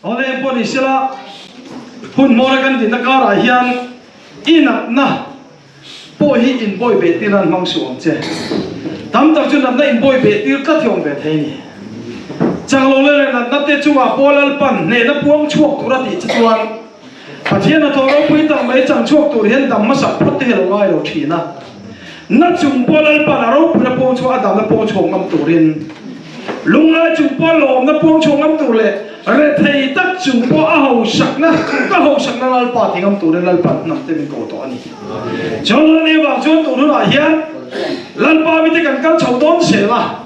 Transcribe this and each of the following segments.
Awle eng pawh ni sela, hun hmawra kan dinna karah hian i natna pawh hi inbawi beh tir nan hmang suh ang che. Tam tak chu natna inbawi beh tir tlat hi awm ve thei a ni. Chang lo leh natna te chungah pawh Lalpan hnehna puang chhuak tur a tih che chuan Pathian hnathawh ropui tak mai chang chhuak tur hian dam hmasak phawt te hi a lo ngai lo thin a. Na chung pawh Lalpan a ropuina puang chhuak a damna puang chhuak ngam turin lungngai chung pawh lawmna puang chhuak ngam tur leh rethei tak chung pawh a hausakna ka hausakna Lalpa ti ngam turin Lalpan hnam te min ko tawh a ni. Chuan hun ani avang chuan tun hunah hian Lalpa mite kan kal chho dawn zel a,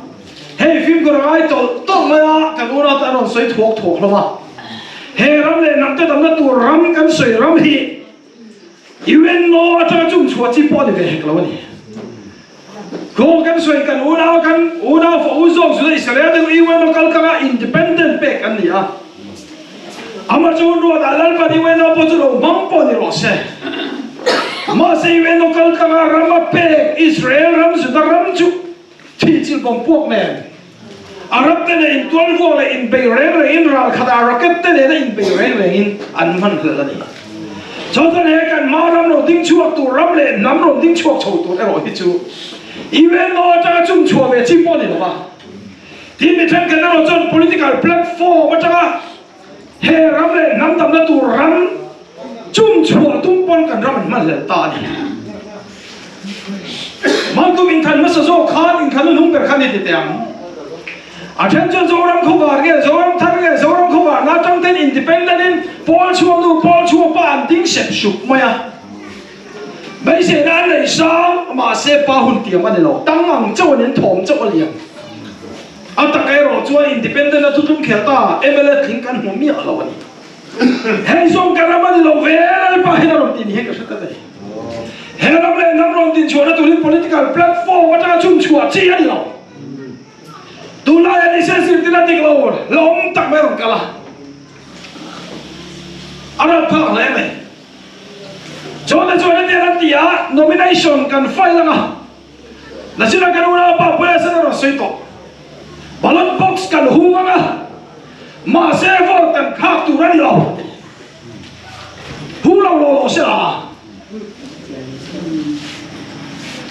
hei fimkhur a ngai tawlh tawlh mai a, kan unau te an rawn sawi thuak thuak hlawm a. He ram leh hnam te damna tur ram kan sawi ram hi UNO atanga chung chhuah chi pawh a ni ve hek lo a ni. Khaw kan sawi kan unau kan unau fa u zawk Juda Israel te chu UNO kal kanga independent pek an ni a. Amah chu hun ruatah Lalpan UNO pawh chu lo hmang pawh ni rawh se. Mahse UNO kal kanga ram a pek Israel ram Juda ram chu Thih chilh bawm puak nen Arab te nen intual vuak leh inbei reng rengin ral khatah rocket te nena inbei reng rengin an hman hlel a ni. Chuan chuan he kan hma ram lo ding chhuak tur ram leh hnam rawn ding chhuak chho tur erawh hi chu UNO atanga chung chhuah ve chi pawh a ni lo va. Tin mi thenkhat erawh chuan political platform atanga He ram leh hnam damna tur ram chung chhuah tum pawn kan ram an hman hlel ta a ni. Hmangtum inkhan hmasa zawk khan inkhan hun hung ber kha ni ti teh ang. A then chuan Zoram khawvar nge Zoram thar nge Zoram khawvar na atang ten independent in pawl chhuak nu pawl chhuak pa an ding sep sup mai a. Beiseina an nei sang mahse pa hun tiam a ni lo. Tang ang chauh a ni an thawm chauh a lian. A tak erawh chuan Independent a thutlum khelh ta mla tling kan hmu miah lo a ni. Hei zawng ka ram a ni lo ve Lalpa hian a rawn ti ni hian ka hre tlat a ni. He ram leh hnam rawn din chhuahna turin political platform atanga chhun chhuah chi a ni lo. Tunlai ah nise zirtirna dik lo hlawm tak mai a rawn kal a. A ram phak hle mai. Chuan chuan hetiang an ti a, nomination kan file anga. Nachina kan unaupa Puia sen a rawn sawi tawh. Ballot box kan hung ang a, mahse vote kan khak tur a ni lo. Hung lo lo lo se la.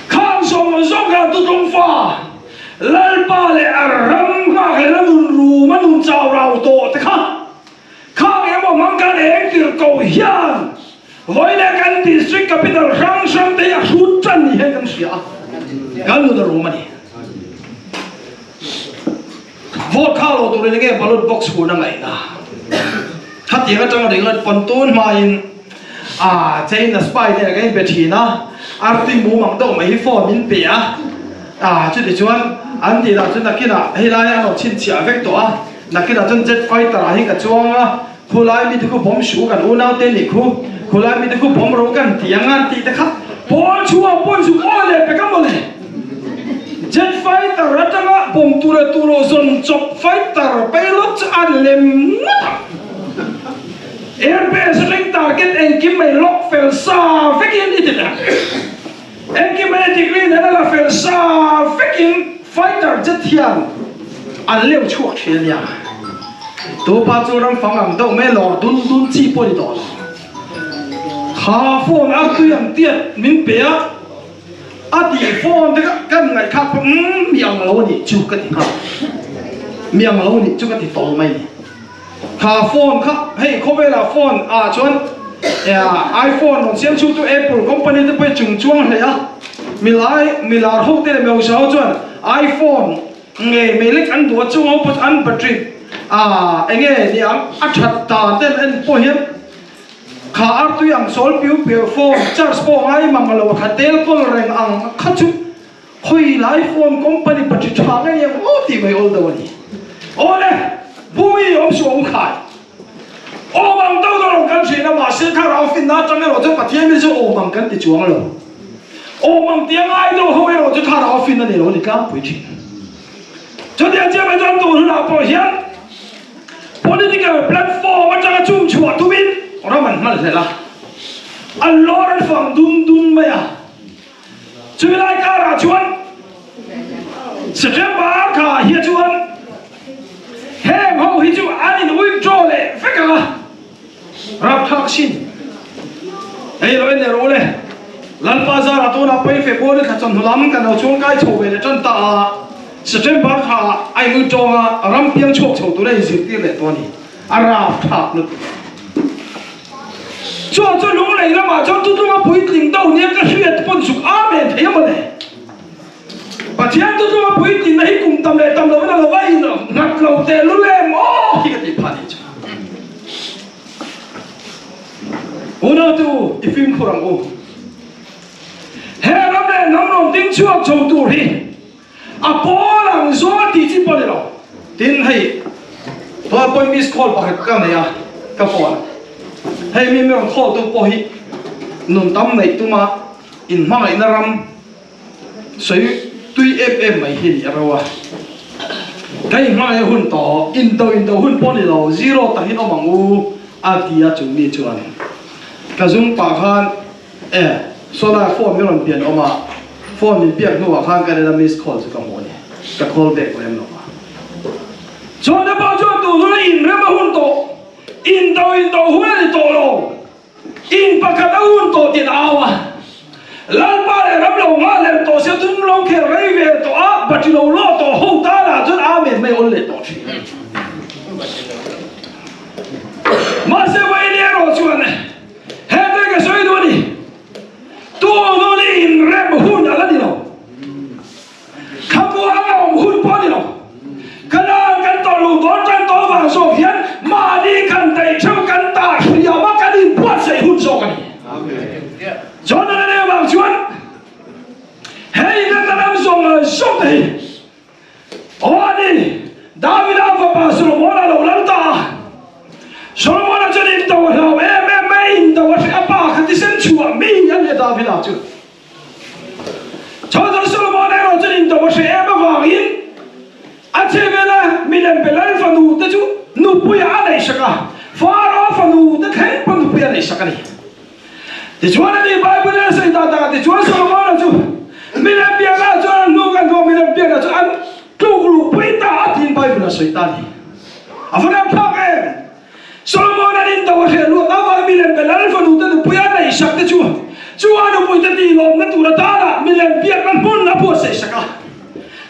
Khang zawng zawng kha tutlung fa Lalpa leh a ram nghak leh a nun rum a nun chau rau tawh te kha Khang emaw hmang kan eng tir ko hian vawiin kan district capital hrang hrang te hi a hrut tan ni hian kan hria a, kan nun a rum a ni. Vote kha lo turin enge ballot box hun a ngaihna khatiang atanga ringawt pawn tun hmain a China spy te kan inpe thin a, artui mumang deuh mai hi phone min pe a, chutichuan an tih lah chu nakinah helai an rawn chhinchhiah vek tawh a. Nakinah chuan jet fighter ah hi ka chuang a, khulai mite khu bawm hruh kan unau te nih khu, khulai mite khu bawm ro kan ti ang a tih te kha pawl chhuah pawn zuk awi leh pek a mawle. Jet fighter atanga bawm tur leh tur lo zawn chawp fighter pilot chu an lem ngawt ang. Airbase atangin target engkim mai lock fel sa vekin i ti teh ang. Engkim mai degree nen a la fel sa vekin fighter jet hian an leu chhuak thin a nia. Tupa chu ram fang ang deuh mai lawr dun dun chi pawh a ni tawh lo. Kha phone a tui ang tiat min pe a, a tih phone te kha kan ngaihthlak pawh umm mi ang lo a nih chu ka ti nghal. Mi ang lo a nih chu ka ti tawl mai a ni. Kha phone kha hei khawvelah phone ah chuan iPhone rawn siam chhung chu Apple company te pawh hi chung chuang hle a, milai milar ho te leh meusa ho chuan iPhone ngei mai lek an duh a chung ho pawh chu an battery ah enge ni ang a that dan te an en pawh hian kha artui ang sawl piu piu phone charge pawh ngai mang lo kha tel kawl reng ang kha chu Khawi lai phone company battery tha ngei em aw tih mai awl deuh a ni. Awle, Bhumi awm suh awm khai. Awm ang deuh deuh lo kan hrin a, mahse thlarau finna atang erawh chuan Pathian mi chu awm ang kan ti chuang lo. Awm ang tia ngai deuh ho erawh chu thlarau finna nei lo a ni tlangpui thin. Chutiang chiah mai chuan tun hunah pawh hian political platform atanga chung chhuah tumin ram an hman hlel a, an lawr an fang dun dun mai a. Chumi lai karah chuan September thla hi chuan heng ho hi chu an in withdraw leh vek a. thlak sin. Hei lo en leh rawh u le. Lalpa zarah tunah pawi February thla chawhnu lam kan lo chhungkai chho ve leh tan ta a, September thla ah a inui tawng a, ram piang chhuak chho tura inzirtir leh tawh a ni. A rap thlak lutuk. Chuan chu lunglei lamah chuan tutlunga puitling do nia ka hriat pawn zuk amen thei a mawle. Pathian tutlunga puitlinna hi kum tam leh tam lovin a lo va in nghat lo teh lul em aw hi ka tih phah nih chu. Unau te u, i fimkhur ang u. He ram leh hnam rawn ding chhuak chho tur hi a pawl ang zawng a tih chi pawh a ni lo. Tin, hei tuna pawhin miss call pakhat ka nei a, ka phone. Hei mi mi rawn call tu pawh hi nun tam neih tuma inhmangaihna ram sawi tui em em mai hi a ni a ro a. Ka inhmangaih hun tawh, indo indo hun pawh a ni lo, zero takin awm ang u a ti a chung mi chuan ka zum pah khan E, Sona phone min rawn pian awm a, phone min biak hnuah khan ka nena miss call chu ka hmu a ni, ka call back lem lo a. Chuan a pa chuan tun hun a inrem a hun tawh, indo indo hun a ni tawh lo, in pakhat a hun tawh tiin a au a. Lalpa leh ram lo nghah lem tawh sia tum lo khel rei ve tawh a, batri lo lawh tawh ho tanah chuan Amen mai awl leh tawh thin. Mahse Wayne erawh chuan Hete ka sawi duh a ni. Tun i inrem hun a la ni lo. Khamua a awm hun pawh a ni lo. Ka nan kan tawlh luh dawn tan tawh vang zawk hian mahni kan daih theuh kan tah hriam a kan inbuatsaih hun zawk a ni. John a la vang chuan hei natna lam zawng zawng te hi Aw a ni, Davida fapa Solomona lo lal ta a. Solomona chuan indo a hlau em em mai, indo a hreh a pa kha thisen chhuah mi a ni a Davida chu. Chawlhchawlh Solomona erawh chuan indo a hreh em avangin a chhehvela milem pe lal fanu te chu nupuiah a neihsak a, Pharaoh fanu te thleng pawh nupuiah a neihsak a ni. Tichuan a ni Bible in a sawi tak takah tichuan Solomona chu milem biakah chuan an hnuk an hnawh milem biakah chuan an tluk luh pui ta a tiin Bible a sawi ta a ni. A va rem thlak em! Solomon an indo a hreh luat avang milem be lal fanu te nupui a neihsak te chu chu a nupui te tihlawmna tur atana milem biakna hmun a buatsaihsak a.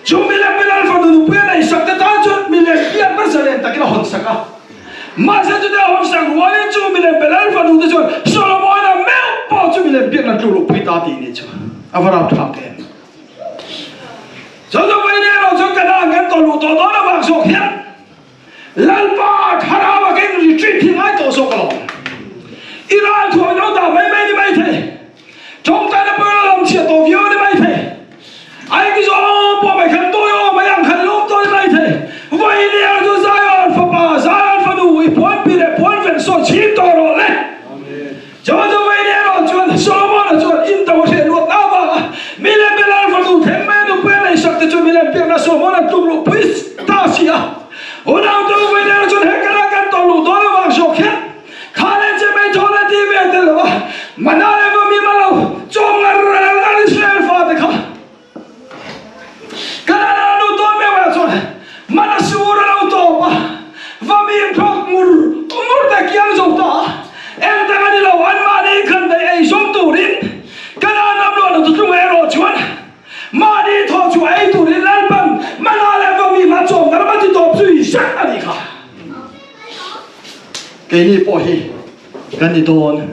Chu milem be lal fanu nupui a neihsak te tan chuan milem biakna zalen takin a hawnsak a. Mahse chute a hawmsak rualin chu milem pe lal fanu te chuan Solomona meuh pawh chu milem biak nan tluk luhpui ta tih ni chu a va rap thlak em. Chuan Vawiin erawh chuan Kanaan kan tawh luh tawh dawn avang zawk hian Lalpa thlarau a keng retreat hi ngai tawh zawk alawm. I ralthuam lo dah mai mai ni mai thei. Tawngtaina pawh a lawm chhiah tawh viau a ni mai thei. Aiki zawng pawh mai khan tawi aw mai ang khan lawm tawi mai thei. Vawiin chu Zion fapa, Zion fanu i puanpi leh puanven sawn chhim tawh rawh le. Chuan chu vawiin erawh chuan Solomon-a chuan in to a hreh luat avanga milem be lal fanu thleng mai a nupui a neihsak te chu milem piakna Solomon-a tluk luhpui ta si a. Unau te u vawiin erawh chuan he kala kan tawh luh dawn avang zawk hian Kha leh che mai thaw leh ti ve tel lo a, mana leh va mi ma lo chawm ngar ngar Israel fate kha Kanaan ah an tawn meuh ah chuan mana sur a lo tawp a, va mi thlawk ngur ngur te kiang zo ta a, engdang a ni lo anmahni khan daih ei zawm turin Kanaan ram luah lo tutlung erawh chuan mahni thaw chu ei turin Lalpan mana leh va mi ma chawm ngar ma ti tawp zui zet a nih kha. Keini pawh hi kan ni dawn.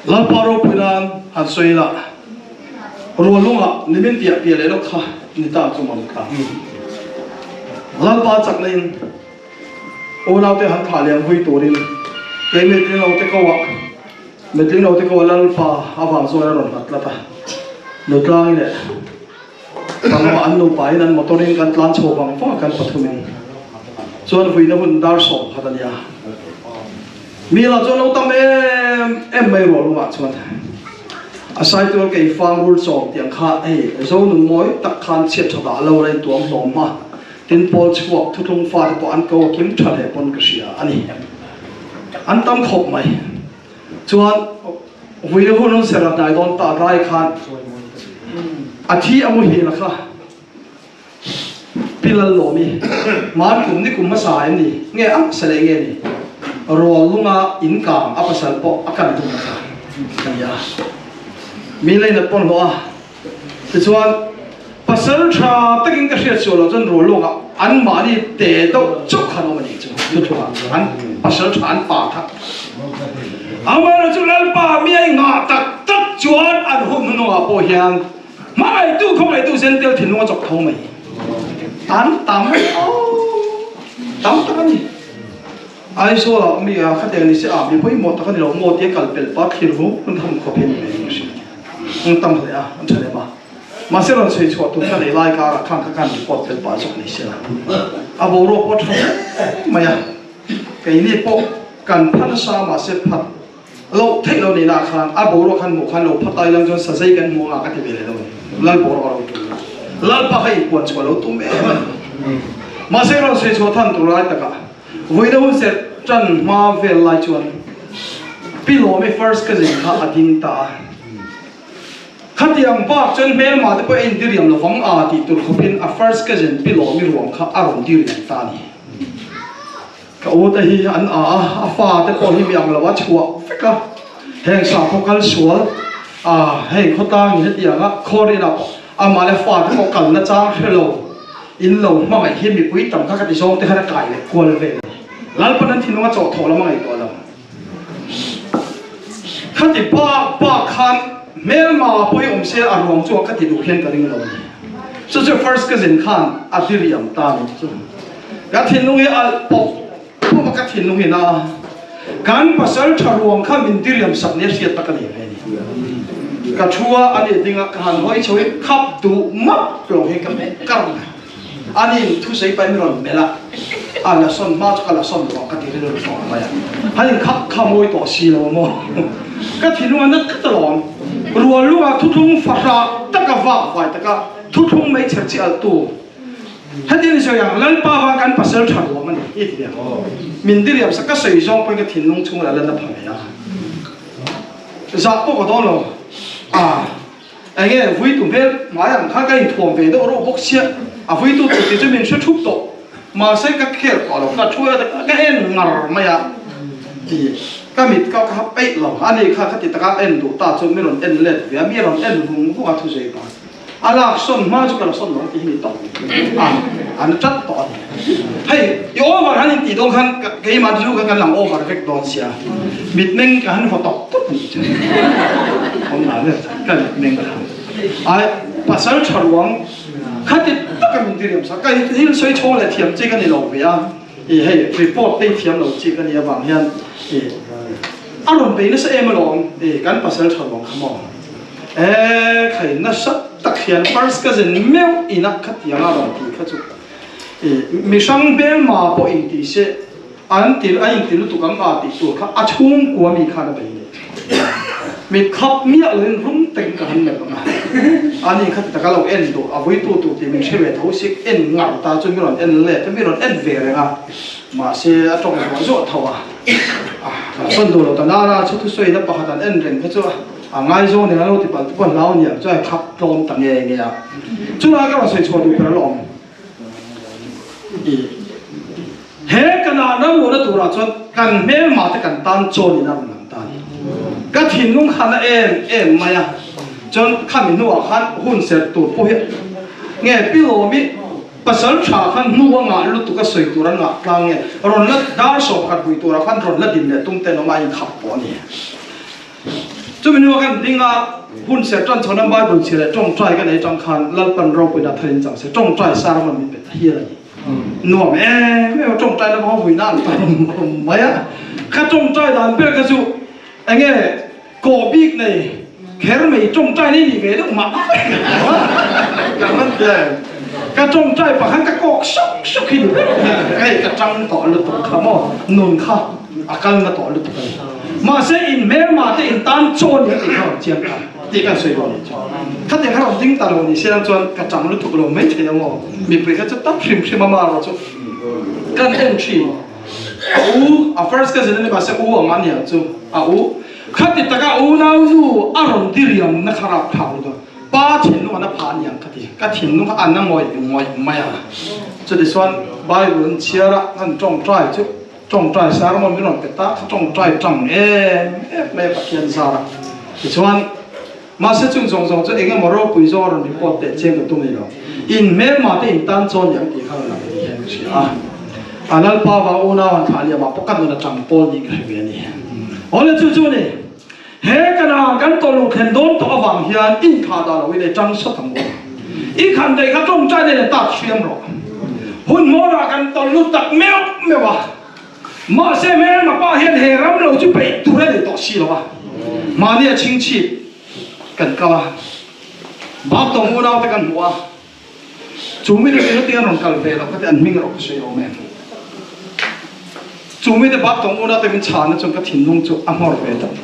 Lalpa ropui nan han sawi ila, rual lungah ni min piah piah leh lawk kha ni ta chu maw kha. Lalpa chakna in unaute han thah liam vui turin kei mitling lo te ko ah mitling lo te ko ah Lalpa avang chuan a rawn nghat tlat a, nutlangi leh Pangama an nupa in an motor in kan tlan chho vang vang a kan pathumin chuan vuina hun dar 11 a nia. Mi lah chuan lo tam em em mai ruah lungah chuan a saitual kei fang rul chawm tiang kha hei zo nun mawi tak khan chhiat tha dah lo la in tuam hlawm hma tin pawl chhuak thuthlung fate pawh an ko a kim tha hle pawn ka hria a ni. An tam khawp mai. Chuan vuina hun an ser a hnai dawn ta lai khan a thi a muhil a kha Pi Lallawmi man kum ni kum hmasa em ni nge a hmasa leh nge ni? Ruallunga in kang a pasal pawh a kan tum kha a ni a. Mi leinat pawn hlawh a. Tichuan, pasal tha takin ka hriat sual loh chuan Ruallunga anmahni te deuh chauh khan awm a ni chu thuthlungah an pasal tha an pa kha. Amaherawhchu Lalpa mi a inngah tak tak chuan an hun hnunungah pawh hian Hmangaihtu khawngaihtu zentel thinlung a chawk tho mai. An tam tam tak a ni. Aizawl ah mi a khatiang ni se a mi pawimawh tak a ni lo maw tia kal pelh pa thlir vung hun tham khawp hian ni mai hria. An tam hle a, an tha lem a. Mahse rawn chhui chhuah tur ka nei lai karah khan ka kan report fel pah zawk ni se la. A boruak pawh tha hle mai a. Keini pawh kan pha nasa mahse phat Loh theih lo nihna khan a boruak han hmuh khan lo phat ai lang chuan sazei kan hmu anga ka ti ve leh lo a ni. Lal boruak a lo tum a. Lalpa kha inpuan chhuah lo tum em a ni. Mahse rawn sawi chhuah than tur lai takah vawiina hun serh tan hma vel lai chuan Pi Lawmi first cousin kha a ding ta a. Khatiang bak chuan hmelma te pawh a indiriam lovang a tih tur khawpin a first cousin Pi Lawmi ruang kha a rawn diriam ta a ni. Ka u te hi an a a, a fa te pawh hi mi ang lo a chhuah vek a, heng sakhaw kal sual a heng khawtlang in hetiang a khawrin ah pawh amah leh fa te pawh kalna chang hre lo in lo hmangaih hi mipui tam kha ka ti zawng te khan a kai leh kual vel a ni. Lalpan an thinlung a chawhthawh lam a ngaihtuah lo. Khati bak bak khan hmelma pawh hi awm se a ruang chu ka ti duh hian ka ring lo a ni. Chu chu first cousin khan a diriam ta a ni chu. Ka thinlung hi alh pawp pawp a ka thinlung in a kan pasal tha ruang kha min diriam sak nia hriat tak a ni ve ni. Ka thu a a nih ding a ka han hawi chho hi khap duh map lo hi ka hmeh kar mai. Ani thusawi pahin min rawn melh a, a la sawn hma chu ka la sawn lo ang ka ti rilru tawh mai a. Han in khap kha mawi tawh si lo maw? Ka thinlung a nat tlat alawm. Ruallunga thuthlung fahrah taka vak vai taka thuthlung mai chher chi alh tu. Heti ni sawi ang, Lalpa vang kan pasal tha ruam a ni i ti ang. Min diriam sak ka sawi zawng pawhin ka thinlung chhung la la na pha ve a. Zah pawh ka dawn lo. Ah. Enge vuitu hmel hmai ang kha ka inthuam ve deuh reuh bawk sia, a vuitu tur tih chu min hre thup tawh. Mahse ka khel tawh lo, ka thu a ka en ngar mai a ti ka mit ka kha peih lo a ni kha khati taka en duh ta chu mi rawn en let ve a, mi rawn en vung vung a thuzei pa a lak sawn hma chu ka la sawn lo tih hi ni tawh a an tat tawh a ni. Hei i over han intih dawn khan keimah chu kha kan lang over vek dawn sia, mitmeng ka han vaw tawp tawp a nih chu. Awm dan ber ka mitmeng kha ai pasal tha ruang khati taka min diriam sak ka thil sawi chhawng leh thiam chi ka ni lo ve a, i hei report te thiam lo chi ka nih avang hian i a rawn bei nasa em alawm i kan pasal tha ruang kha maw e khai nasa tak hian first cousin meuh ina khatiang a rawn tih kha chu Mi hrang hmelma pawh inti se an til a inti lutuk ang a tih tur kha a chhungkua mi khan a bei leh. Mit khap miah loin rum takin ka han melh ang a. Ani kha ti taka lo en duh a vuitu tur tih min hre ve tho sik en ngar ta chu mi rawn en let a mi rawn en ve reng a. Mahse a tawng zuah zuah tho a. A sawn duh lo ta nana chu thusawina pakhat an en reng kha chu a. A ngaizawng nen a lo ti palh pawh hlau aniang chuan khap tlawm ta nge nge a. Chulai ka rawn sawi chhuah duh ber alawm. I he Kanaan ram luahna turah chuan kan hmelma te kan tan chawn in a rawn lang ta a ni. Ka thinlung khan a em em mai a. Chuan khami hnuah khan hun serh tur pawh hi nge Pi Lawmi pasal tha khan hnu a ngah lutuk a sawi tur a ngah tlang nge rawn la dar 11 vui turah khan rawn la din leh tum ten awm a inkhap pawh a ni. Chumi hnuah kan ding a, hun ser tan chhawna Bible chhia leh tawngtai ka nei atang khan Lalpan ropuina thar in chang se, tawngtai sermon min pe ta hial a ni. Nuam em em a, tawngtai lama ho vuina an tam mai a. Ka tawngtai dan ber kha chu enge kawh bik nei kher mai tawngtai nei ni ve deuh mah ka hman tia em. Ka tawngtai pah khan ka kawk sawk sawk hi ni ber hei ka tang tawh lutuk kha maw nun kha. A kal na tawh lutuk a ni. Mahse in hmelma te in tan chaw ni a tih kha rawn chiang ta tih kan sawi dawn a ni chu. Khatiang kha rawn ding ta lo ni se lang chuan ka chang lutuk lo mai thei ang aw. Mipui kha chu tap hrim hrim a marawh chu kan en thin. A u, a first cousin a ni mahse u ang a nia chu a u. Khati taka unau nu a rawn diriam na kha rap thlak lutuk a. Pa thinlung an a phah a niang ka ti. Ka thinlung kha an a ngawih ngawih mai a. Chutichuan Bible an chhiar a, an tawngtai chu. Tawngtai sermon min rawn pe ta kha tawngtai tang em em mai a Pathian zar a. Tichuan, mahse chung zawng zawng chu eng emaw ropui zawng a rawn report teh chiang ka tum ni lo. In hmelma te in tan chawn ni ang tih kha rawn lang ni hian ka hria a. A Lalpa vang unau han thlah liam ah pawh ka nun atang pawl niin ka hre ve a ni. Awle chu chu ni. He kan ah kan tawlh thlen dawn tawh avang hian inthlah dah lo in ei tang sawt ang u. I khan daih kha tawngtai nen a tak hriam rawh. Hun hmawrah kan tawlh lut tak meuh meuh a. Mahse hmelma pa hian he ram lo chu peih tur a nei tawh si lo a. Mahni a chhingchhip kan kal a. Baptawng unau te kan hmu a. Chu mite chu hetiang an rawn kal ve loh kha te an hming erawh ka sawi awm em. Chu mite Baptawng unau te min chhana chuan ka thinlung chu a nghawr ve tawh.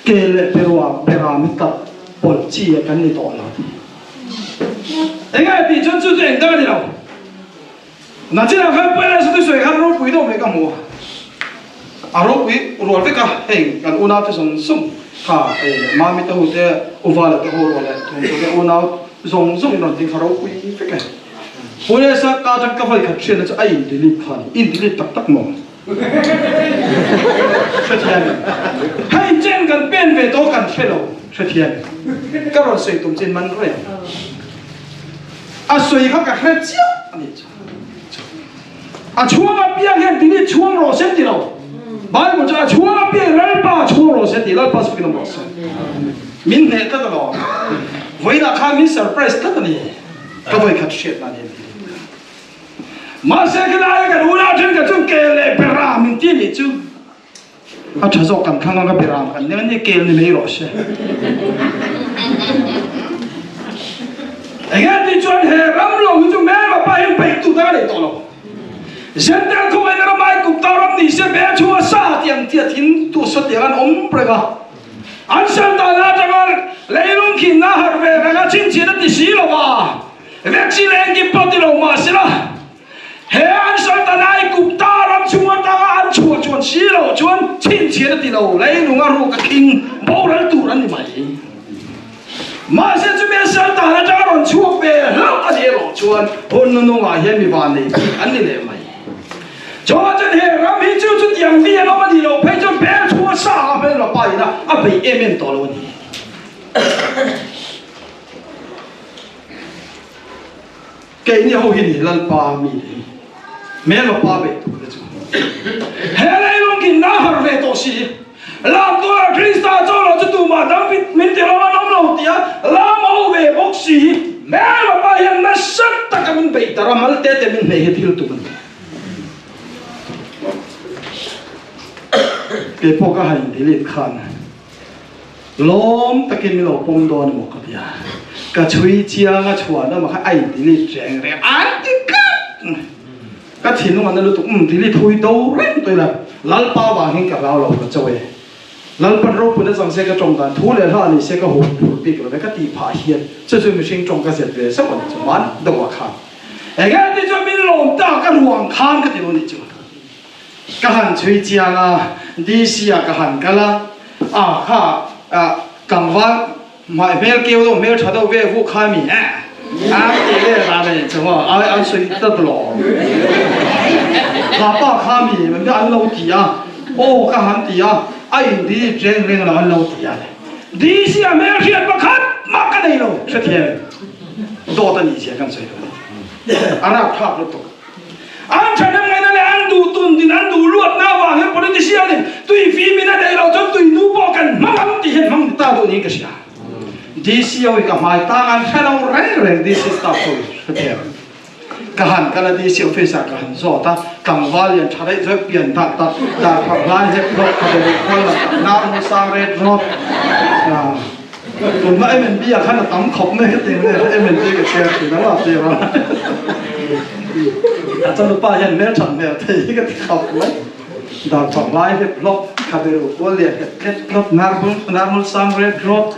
Ke leh perua pera mi tak pawlh chi ah kan ni tawh lo ti. Enge tih chuan chu chu eng dang a ni lo. Nachinah khan Paula chu thusawi khan ropui deuh mai ka hmu a. A ropui rual vek a, heng kan unau te zawng zawng kha Mami te ho te, Uvala te ho rual leh Thawmhnaw te unau zawng zawng in rawn ding kha ropui vek e. Paula ka atang ka vawi khat hriatna chu a in delete kha a ni, in delete tak tak maw? Hrethiam em? Hei chen kan pen ve tawh kan hre lo, hrethiam em? Ka rawn sawi tum chin man reng. A sawi kha ka hre chiah a ni chu. A chhuang apiang hian tini chhuang rawh se ti lo. Bible chu a chhuang apiang Lalpa chhuang rawh se ti Lalpa chu kinawm rawh se. Min hneh tlat alawm. Vawiinah khan min surprise tlat a ni. Ka vawi khat hriat nan hian. Mahse khilai kan unau thenkhat chuan kel leh bera min ti anih chu. A tha zawk kan thlang anga beram kan ning a nia kel ni mai rawh se. Enge tih chuan he ram lo hi chu hmel a pa hian peih tu dang a nei tawh lo. Zentail khawngaih na ram ai kum ta ram ni se bel chhunga sa tih ang tia thin tu sa tiang an awm reng a. An sal dan atanga leilung khinna harh ve reng a chhinchhiat a ti si lo a. Vaccine engkim pawh ti lo mahsela he an Sultanai Gupta ram chung atanga an chhuah chuan si loh chuan chhinchhiat a ti lo, leilung a ruk a khing boral tur an ni mai. Mahse chumi an Sultan atanga rawn chhuak ve hlauh a nih erawh chuan hun nunungah hian mi vannei bik an ni leh mai. Chuan chuan he ram hi chu chutiang mi an awm a nih loh phei chuan bel chhunga sa a hmelma pa ina a bei em em tawh lo a ni. Keini ho hi ni Lalpa mi te hi hmelma pa beih tur te chu he leilung in a har ve tawh si. Lam tuarah Krista chaw lo chu tumah dang min ti rawng an awm lo tia lam a ho ve bawk si. Hmelma pa hian nasa taka min beih tar a, mal te te min hmeh hi thil tum a ni. Keipawh ka han in delete khan. Lawm takin min lo pawm dawn emaw ka ti a, ka chhui chiang a chhuan emaw kha a in delete reng reng an ti tlat! Ka thinlung a na lutuk, umm delete hui do reng tawh ila, Lalpa vang hian ka hlau lo ka cho e. Lalpan ropui na chang se ka tawng dan thu leh hla ni se ka hup phur bik lo ve ka tih phah hian chu chu mihring tawng ka zet ve zauh a ni chu man deuh ah khan enge ti chuan min lawm ta ka ruang khan ka ti lo nih chu. Ka han chhui chiang a, DC ah ka han kal a, a kha tlangval hmai hmel keu deuh hmel tha deuh ve hu kha mi eh a ti ve dan a nih chu maw a an sawi tlat lawm kha pa kha mi an lo ti a aw ka han ti a a in delete reng reng lo an lo ti a DC ah hmel hriat pakhat mah ka nei lo hrethiam dawt a nih zia kan sawi duh a ni a rapthlak lutuk. An thahnem ngaihna leh an duh tun din an duh luatna avang hian politician in tui fim in a neih loh chuan tui nu pawh kan hmang ang tih hian hmang ni ta duh niin ka hria. DC ho hi ka hmai tang an hre lo reng reng DC staff ho hi hre thei ang. Ka han kal a DC office ah ka han zawt a, tlangval lian tha daih zawih pian dak tak dar phak hlai hlep hlawp kha be kual lang tak nar mu sang ret rawt. Tunhma MNB ah khan a tam khawp mai ka ti mai a, MNB ka chhiar thin a la tir a. A chanupa hian hmel that hmel thei hi ka ti khawp mai. Dar thawk lai hlep hlawp, khabe ru kual lian het tlet hlawp, nar bul sang ret rawt,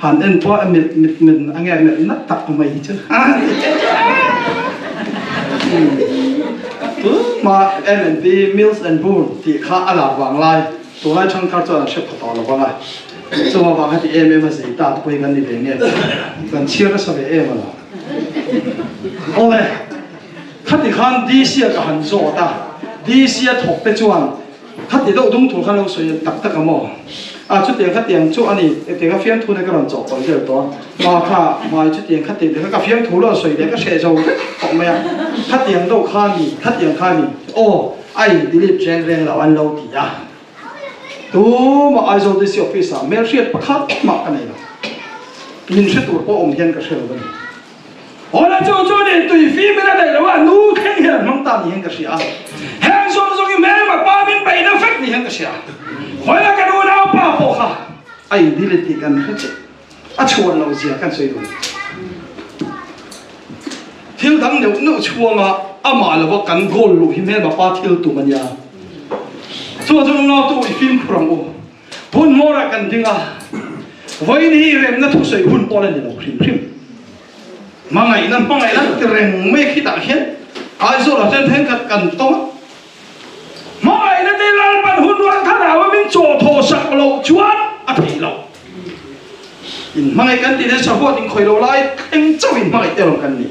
han en pawh a mit mit mit a nge melh nat tak mai hi chu. Tunhma MNB Mills and Boon tih kha a lar vang lai. Tunlai thangthar chuan an hre pha tawh lo vang a, chung avang heti em em a zei ta te pawh hi kan ni ve nge kan chhiar nasa ve em a lo. Awle, khati khan DC ah ka han zawt a, DC a thawk te chuan khati deuh dung tur khan lo sawi tak tak a maw? A chutiang khatiang chu a ni, engtiang a fiamthu nen ka rawn chawhpawlh vel tawh a, ma kha hmai chutiang khatiang te kha ka fiamthu lo sawi leh ka hreh zo vek tawh mai a, khatiang deuh kha a ni, khatiang kha a ni, aw a in delete reng reng lo an lo ti a. Tumah Aizawl DC office ah hmelhriat pakhat mah ka nei lo, min hre tur pawh awm hian ka hre lo a ni. Awle chu chu ni tui fim in a daih lo a, nu thleng hian an hmang ta ni hian ka hria a, heng zawng zawng hi hmel ma pa min beih na vek ni hian ka hria. Vawiin kan unau pa pawh kha a in delete tih kan hre che, a chhuan loh zia kan sawi dun. Thil dang neuh neuh chhuanga amah lova kan goal luh hi hmel ma pa thil tum a nia. Chuvang chuan unau tu i fimkhur ang u. Hun hmawrah kan ding a, vawiin hi remna thusawi hun pawh la ni lo hrim hrim. Hmangaihna hmangaihna ti reng mai khitah hian Aizawlah chuan thenkhat kan tawng a, hmangaihna te Lalpan hun rual thlarau a min chaw thaw sak loh chuan a theih loh. In hmangaih kan tih hian sahuat in khawih loh lai thleng chauh in hmangaih te lawm kan ni.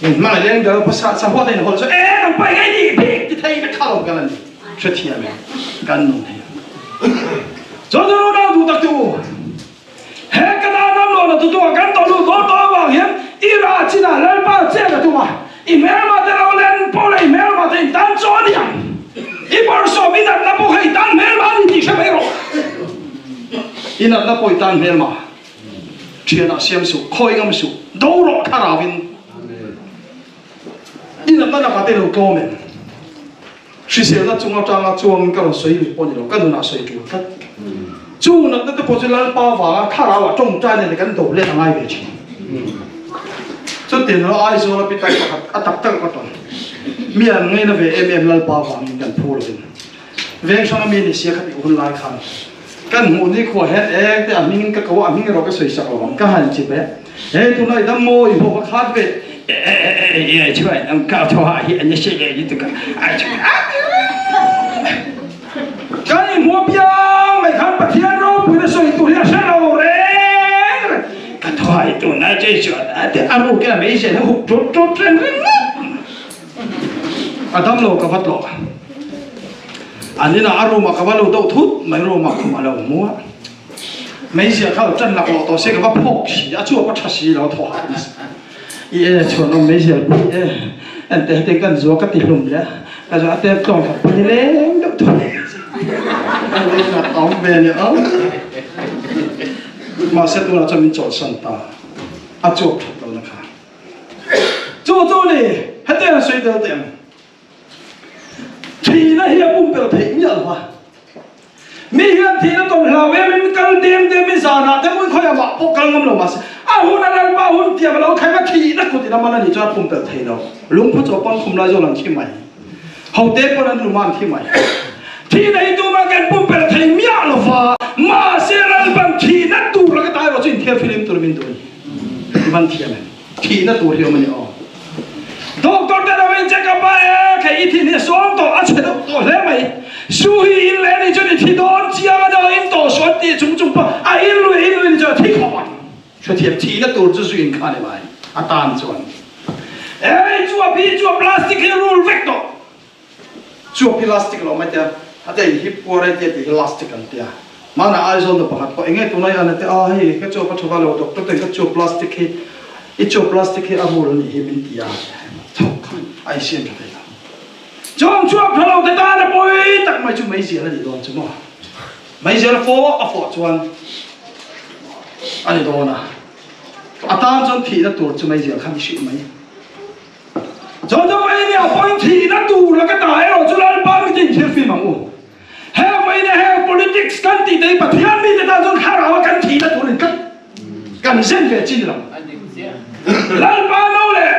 In hmangaih leng ber a sahuat a inhawlh chuan e nang paih ngei nih bik ti thei vek kha lawm kan la ni. Hrethiam e, kan nun thei ang. Chuan chuan unau duh tak te u, he Kanaan ram lawna tutuah kan tawh lut dawn tawh avang hian i rah chinah Lalpa chet a tum a, i hmelma te lo len pawh leh i hmelma te in tan chaw a ni ang. I bawrhsawm i natna pawh kha i tan hmelma a ni tih hre mai rawh. I natna pawh i tan hmelma. Thianah siam suh, khawi ngam suh, do rawh thlarauin. I natna lakah te lo tlawm em? Hriselna chung atanga chuangin ka rawn sawi lut pawh ni lo, ka nunah sawi tul tlat. Chung natna te pawh chu Lalpa vanga thlarauah tawngtai nen kan do let a ngai ve thin. Chutiang lo Aizawl a pitar pakhat a tak tak ka tawn. Mi an ngaina ve em em Lalpa vangin kan phu lovin. Veng hranga mi ni sia khatih hun lai khan kan hmuh ni khuah hian eng te a hmingin ka ko a, a hming erawh ka sawi sak lo ang, ka han chip e. Hei tunah i dam maw i hmuh ka khat ve e chuan ang ka thaw ha hi an se le ni tu ka ai chu kan i hmuh piang mai khan Pathian ropui na sawi tur hi a hre lo reng reng ka thaw ha hi tunah che chuan a te a ru ke mai se huk tut tut reng reng a dam lo ka va tlawh an inah a room ah ka va lut deuh thut mai room ah khum a lo hmu a Hmeichhia kha lo ṭan laklawh tawh se ka va phawk si a, chuap a ṭha si lo thaw hah nasa. I e chhuan awm meizial pui e, ente heti kan zua ka ti hlum leh a, ka zua a tel tlawng khat pawh ni leng deuh thaw a leng a awm ve ni ang. Mahse tunah chuan min chawlhsan ta, a chuap ṭhat lohna kha. Chu chu ni, hetiang sawi tel teh ang. Thihna hi a pumpelh theih miah lo a. Mi hian thihna tawn hlau em in kal dem dem in zanah te hmun khawiah mah pawh kal ngam lo mahse a hun a Lalpa hun tiang a lo thleng a thihna kut in a man a nih chuan a pumpelh thei lo. Lungphu chaw pawn khum lai zawn an thi mai. Hote pawn an lum a an thi mai. Thihna hi tumah kan pumpelh thei miah lo va, mahse Lalpan thihna tur laka ta erawh chu inthiarfihlim tur min duh a ni. I van thiam em? Thihna tur hi awm a ni aw. Doctor te lo in check up a e, khei i thin hi a sawm tawh, a chhe deuh tawh hle mai. Su hi in leh ni chuan i thi dawn chiang a nia, in tawh suan tih chung chung pawh a in lui in lui ni chuan a thi khawp ang. Hrethiam thihna tur chu zu in kha a ni mai a tan chuan. Ei chuap hi chuap plastic hi rul vek tawh. Chuap hi lastic lo mai tia, a te in hip puar e tia tih hi lastic an tia. Hmanah Aizawl nu pakhat pawh enge tunlai an tia a hei ka chuap a tha va lo doctor ten ka chuap plastic hi i chuap plastic hi a rul a nih hi min ti a thawk kha a insiam tha thei lo. Chuang chuap tha lo te tan a pawi tak mai chu meizial a nih dawn chu maw. Meizial a fawh a fawh chuan a ni dawn a, a tan chuan thihna tur chu meizial kha ni hrih mai. Chawhnu vawiin ah pawhin thihna tur laka ta erawh chu Lalpa mite in thil fim ang u. Heng vawiin ah heng politics kan tih te hi Pathian mite tan chuan thlarau a kan thihna tur in tlat kan zen ve chin lo. Lalpa no leh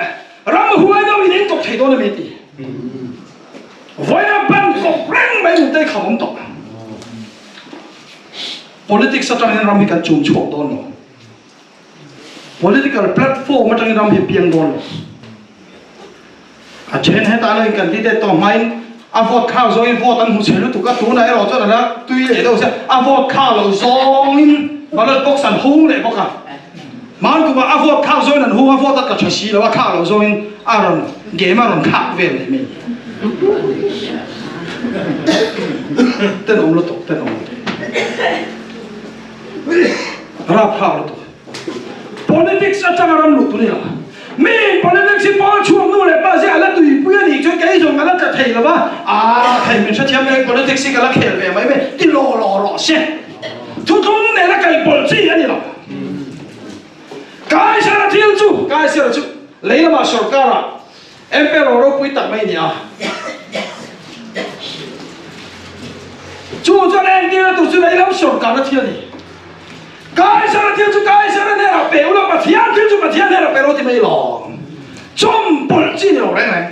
ramhuai no in in kawp thei dawn a mi ti. Vawiin ah ban kawp reng mai nute i kham awm tawh. Politics atang hian ram hi kan chum chhuak dawn lo. Political platform atangin ram hi piang dawn lo. A then hetah lo in candidate tawh hmain a vote khak zawngin vote an hmu chhe lutuk a, tunah erawh chuan a la tui leh deuh sia, a vote khak lo zawngin ballot box an hung leh bawk a. Hman kumah a vote khak zawngin an hung a, vote a tla tha si lo, a khak lo zawngin a rawn game a rawn khak vel leh mai. Tenawm lutuk, tenawm lutuk. Rapthlak lutuk. Politics atanga ram luh tur a ni lo. Mi politics hi pawl chhuak nu leh pa zia a la tuipui a nih chuan kei zawng ka la tla thei lo va, aa thei min hrethiam mai politics hi ka la khel ve mai mai ti law law rawh se. Thuthlung nena kaihpawlh chi a ni lo. Kaisara thil chu Kaisara chu lei lamah sorkara Emperor ropui tak mai a ni a. Chu chuan entirna tur chu lei lam sorkarna thil a ni. Kaisara thil chu Kaisara hnenah pe ula, Pathian thil chu Pathian hnenah pe rawh ti mai lawm. Chawmpawlh chi ni lo reng reng.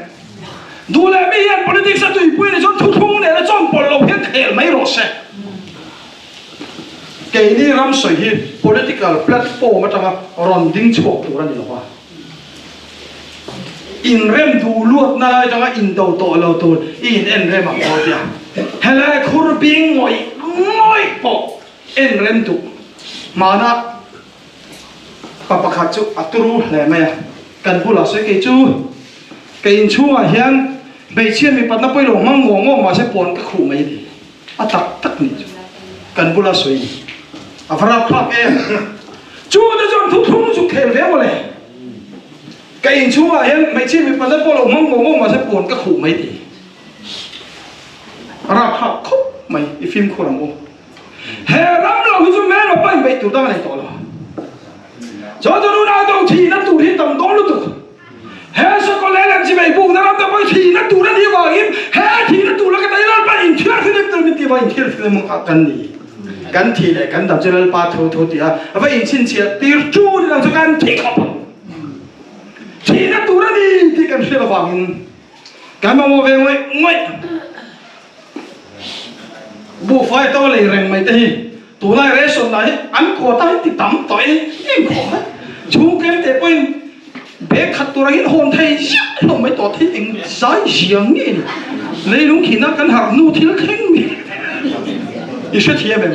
Duh leh mi hian politics a tuipui a nih chuan thuthlung nena chawmpawlh lo hian khel mai rawh se. Keini ram sawi hi political platform atanga rawn ding chhuak tur a ni lo a. Inrem duh luatna lai atanga indo tawh lo tur i in en rem ang aw tia. Helai khur bing ngawih ngawih pawh en rem duh. Hmana pa pakhat chu a turu hle mai a, kan bulah sawi kei chu ka inchhungah hian hmeichhia mipatna pawilo hmang ngawng ngawng mahse pawn ka khuh mai a ti. A tak tak nih chu kan bula sawi ni. A va rapthlak em! Chu te chuan thuthlung chu khel ve mawle. Ka inchhungah hian hmeichhia mipa te pawh lo hmang ngawng ngawng mahse puan ka khuh mai ti. A rapthlak khawp mai, i fimkhur ang u. He ram lo hi chu hmel pa in beih tur dang a nei tawh lo. Chuan chu nunau do thihna tur hi tam dawn lutuk. He sakawlh leh lem chi mei bukna ram te pawh hi thihna tur a nih avangin he thihna tur laka tei Lalpa inthiarfilem tur min tih avangin inthiarfilem ah kan ni. Kan thih leh kan dam chu Lalpa thu thu tih a va inchhinchhiah tir chu ni lo chu kan thi khawp ang. Thihna tur a ni tih kan hriat avangin kan mamawh ve ngawih ngawih. Buhfai to lei reng mai te hi Tunlai ration lah hi an quota hi ti tam tawh e em khawp mai. Chhungtlem teh pawhin bag khat tur angin hawn thei ziah hlawm mai tawh thei eng zai ziang nge ni. Leilung khina kan harh hnu thil thleng mai i hrethiam em?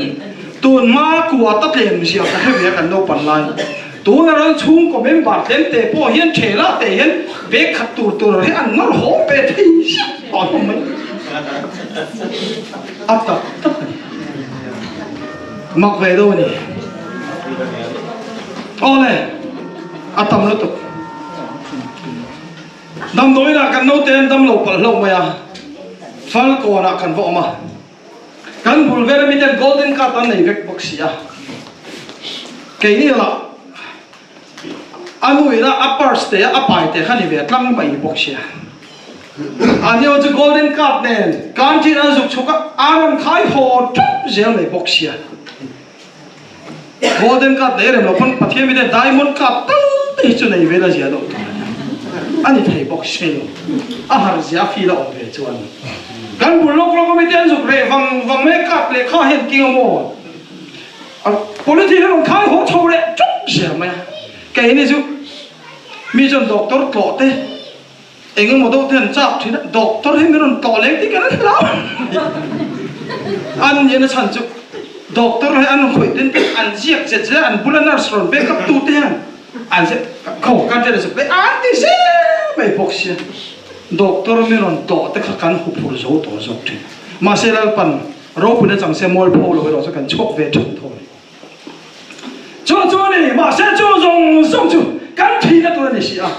Tun hma quota tlem zia ka hre ve a kan naupan lai. Tuna rawn chhungkaw member tlem teh pawh hian thela teh hian bag khat tur tur hi an nawr haw ve thei ziah tawh hlawm mai. A tak tak a ni. Mak ve deuh a ni. Awle, a tam lutuk. Damdawiinah kan naute an dam lo palh hlauh mai a, Falkawnah kan va awm a. Kan bul vel ami ten golden card an nei vek bawk si a. Keini lah a nuina a purse te a pai te kha ni ve tlang mai bawk sia. A nio chu golden card nen canteen an zuk chhuk a, a rawn khai haw teuh zel mai bawk sia. Golden card nei rem lo pawn Pathian miten diamond card tal te hi chu nei ve la zia deuh tur a nia. A ni thei bawk si lo. A har zia a feel a awm ve chuan. Kan bul lawk lawk ami te an zuk reh vang vang mai a card lehkha hian king a maw? Polythene a rawn khai haw chho leh teuh zel mai a. Keini chu mi chuan doctor tlawh te Eng emaw deuh te an chak thin a, doctor hi min rawn tlawh leng tih kan hlau an nia na chhan chu doctor hi an rawn khawih ten te an ziak zet zet a, an bula nurse rawn back up tu te hian an ziak kho kan hriat a zuk leh an ti zel mai bawk sia, doctor min rawn tlawh te kha kan huphurh zo tawh zawk thin mahse Lalpan ropuina chang se mualpho lo erawh chu kan chhuak ve thin tho a ni. Chu chu a ni, mahse chu zawng zawng chu kan thihna tur a ni si a.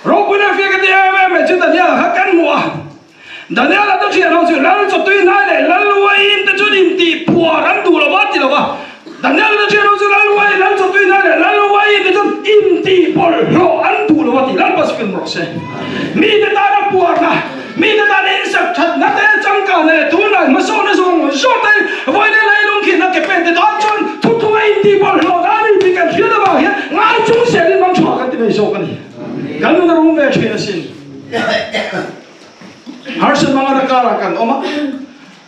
Ropuina fia ka ti em em mai chu Daniel-a kha kan hmuh a. Daniel-a te thian ho chu Lal chawtui hnai leh Lal uaiin te chuan intih phuar an duh lo va ti lo va. Daniel-a te thian ho chu Lal uai, Lal chawtui hnai leh Lal uaiin te chuan intih bawlhhlawh an duh lo va ti. Lalpa chu film rawh se. Mite tana puarna. Mite tan insak thatna te, changkanna leh tunlai hmasawnna zawng zawng te vawiin leilung khinna ke pen te tan chuan thuthlunga intih bawlhhlawh dan a ni tih kan hriat avang hian ngai chung selin mang chhuah kan ti mai zawk a ni. Kan nun a rum ve thin asin. Harsat mangana karah kan awm a,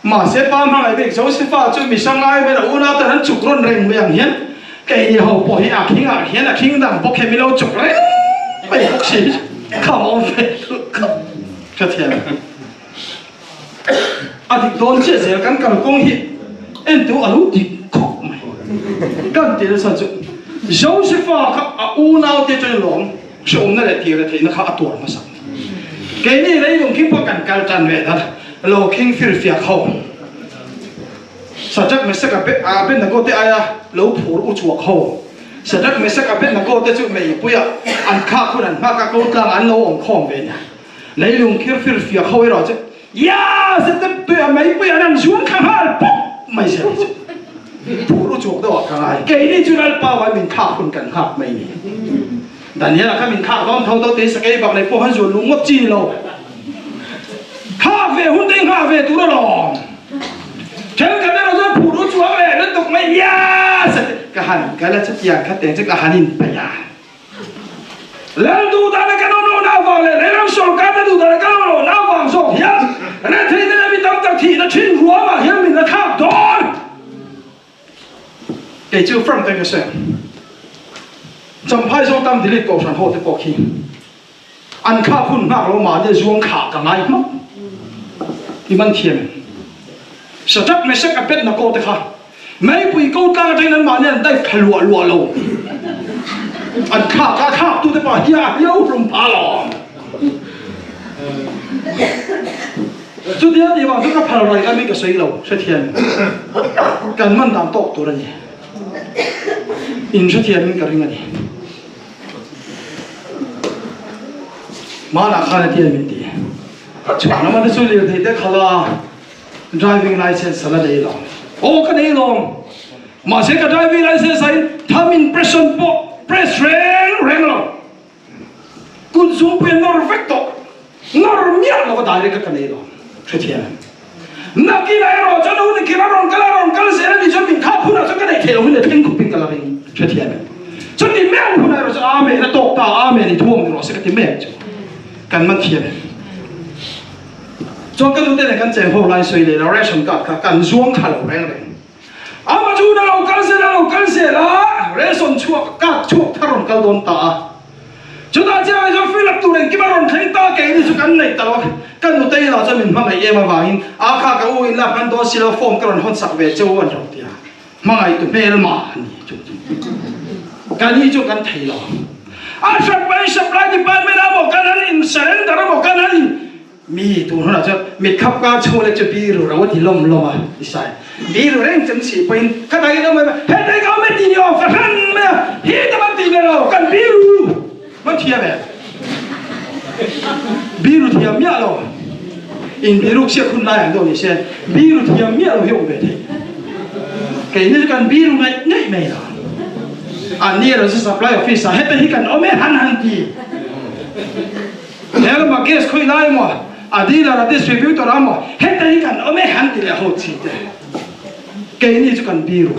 mahse pa hmangaih bik Josefa chu misangai ber a unau ten an chuk rawn reng mai ang hian keini ho pawh hi a khingah hian a khing dang bawk hian min lo chuk reng mai bawk si kham awm ve khawp ka thiam a dik dawn chiah zel kan kalkawng hi entu a lo dik khawp mai kan ti nasa chu Josefa kha a unau te chuan lawm hreawmna leh tir theihna kha a tuar hmasak keini leilung khi pawh kan kal tan ve dan. Lo khing firfiak ho. Shadrach, Meshach, Abednego te aia lo phur u chhuak ho. Shadrach, Meshach, Abednego te chu meipuia an khak hun an nghak a, ko tlang an lo awm khawm ve nia. Leilung khir firfiak ho erawh chu Yaa! Step tuia meipuia an han zuang thla nghal pawp mai zel hi chu phur u chhuak deuh ah ka ngai. Keini chu Lalpa vai min khak hun kan nghak mai ni. Daniel-a kha min khak dawn tho tho tei sakei bak nei pawh han zuan luh ngawt chi ni lo. Khak ve hun te i nghak ve tur alawm. Thenkhat erawh chuan phur u chuang leh lutuk mai Yaa! Step ka han kal a chutiang kha teng chu ka han inpeih a. Lal duhdana kan awm lohna avang leh lehlam sawrkarna duhdana kan awm lohna avang zawk hian retheihna leh mi tam tak thihna thin ruamah hian min la thlak dawn. Kei chu frank takin ka sawi ang. Champhai zawng tam delete kohhran ho te pawh khi an thlak hun nghak lo mahni zuang thlah ka ngai hmak i man thiam em? Shadrach, Meshach, Abednego te kha Meipui ko tlang atangin an mahni an dive thla luah luah lo. An thlak a, thlak tute pawh hian a hliau hlum phah alawm. Chutia tih vang chu ka phal rai ka mi ka sawi lo, hrethiam kan man dan tawk tur a ni. In hrethiam in ka ring a ni. Hmanah khan a ti a min ti. Chhuan lama te chu lirthei te khalh a. Driving license a la nei lo. Aw ka nei lo. Mahse ka driving license ah in thumb impression pawh press reng reng lo. Kut zungpui a nawr vek tawh. Nawr miah lova direct a ka nei lo. Hrethiam em? Nakinah erawh chuan hun kir a rawn kal a rawn kal zel a nih chuan min khak hunah chuan ka neih theih loh hun leh thleng khawpin ka la ring. Hrethiam em? Chuti meuh hunah erawh chuan Amen a tawk ta, Amen i thuam ni rawh se ka ti mek chu. Kan man thiam em? Chuan ka nute nen kan cheng ho lai sawi leh lo ration card kha kan zuang thla lo reng reng. Ama chu na lo kal zel a lo kal zel a ration chhuak card chhuak thar rawn kal dawn ta a. Chutah chiah mai chuan fill up tur engkim a rawn thleng ta keini chu kan neih ta lo a. Ka nute inah chuan min hmangaih em avangin a kha ka u in la hman dawn si lo form ka rawn hawn sak ve che u an lo ti a. Hmangaih tu hmelma a ni chu chu. Ka ni chu kan thei lo. A hran pahin supply department ah maw kan han in surrender a maw kan han in mi tur hunah chuan mit khap kar chhung lek chu biru ro a ti lawm lawm a ti sai. Biru reng chung si pawhin khatai in awm em hetai ka awm e ti ni aw ka hran mai a hi ta man ti ve lo kan biru man thiam em biru thiam miah lo in biruk siak hun lai ang deuh ni se biru thiam miah lo hi awm ve thei keini chu kan biru ngaih ngaih mai la an ni erawh chu supply office ah heta hi kan awm e han han ti he lama gas khawi lai maw a dealer a distributor a maw heta hi kan awm e han ti leh ho chi te Keini chu kan biru.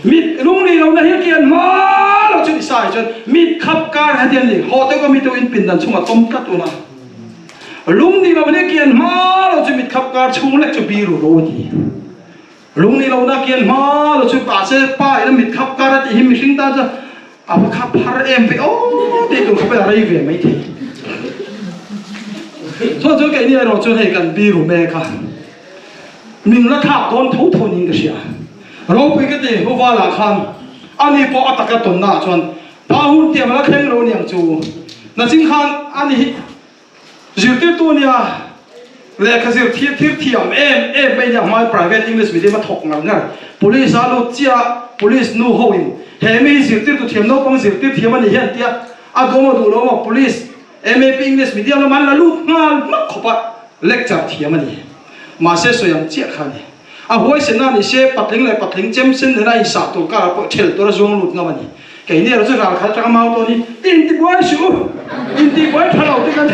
Mit lungni lohna hi kian hma lo chu ni sai chuan mit khap kar heti an ni. Haw te ka mi tu in pindan chhungah tawm tlat un a. Lungni lohna hi kian hma lo chu mit khap kar chhung lek chu biru ro a ti. Lungni lohna kian hma lo chu mahse pa ina mit khap kar a tih hi mihring tan chuan a va khap har em ve aw tih tur khawpin a rei ve maithei. Chuan chuan keini erawh chuan hei kan biru mek a. Min la thlak dawn tho tho niin ka hria. Ropui ka ti, Hu Vala khan ani pawh a taka tawnna ah chuan pa hun tiam a la thleng lo niang chu. Nachin khan ani hi zirtirtu a nia, lehkha zir thir thir thiam em em mai nia hmai private English medium a thawk ngar ngar. Police a lut chiah police nu ho in he mi hi zirtirtu thiam naupang zirtir thiam a ni hian tia a duh maw duh lo maw police MAP English medium lamah an la lut nghal hmak khawp a, lecture thiam a ni. Mahse sawi ang chiah kha a ni. A huaisenna a ni se, patling leh patling chem sen nena insah tur karah pawh ṭhel tura zuang lut ngam a ni. Keini erawh chu ral khat aṭanga mau tawn hi intibuai suh u, intibuai ṭha lo te kan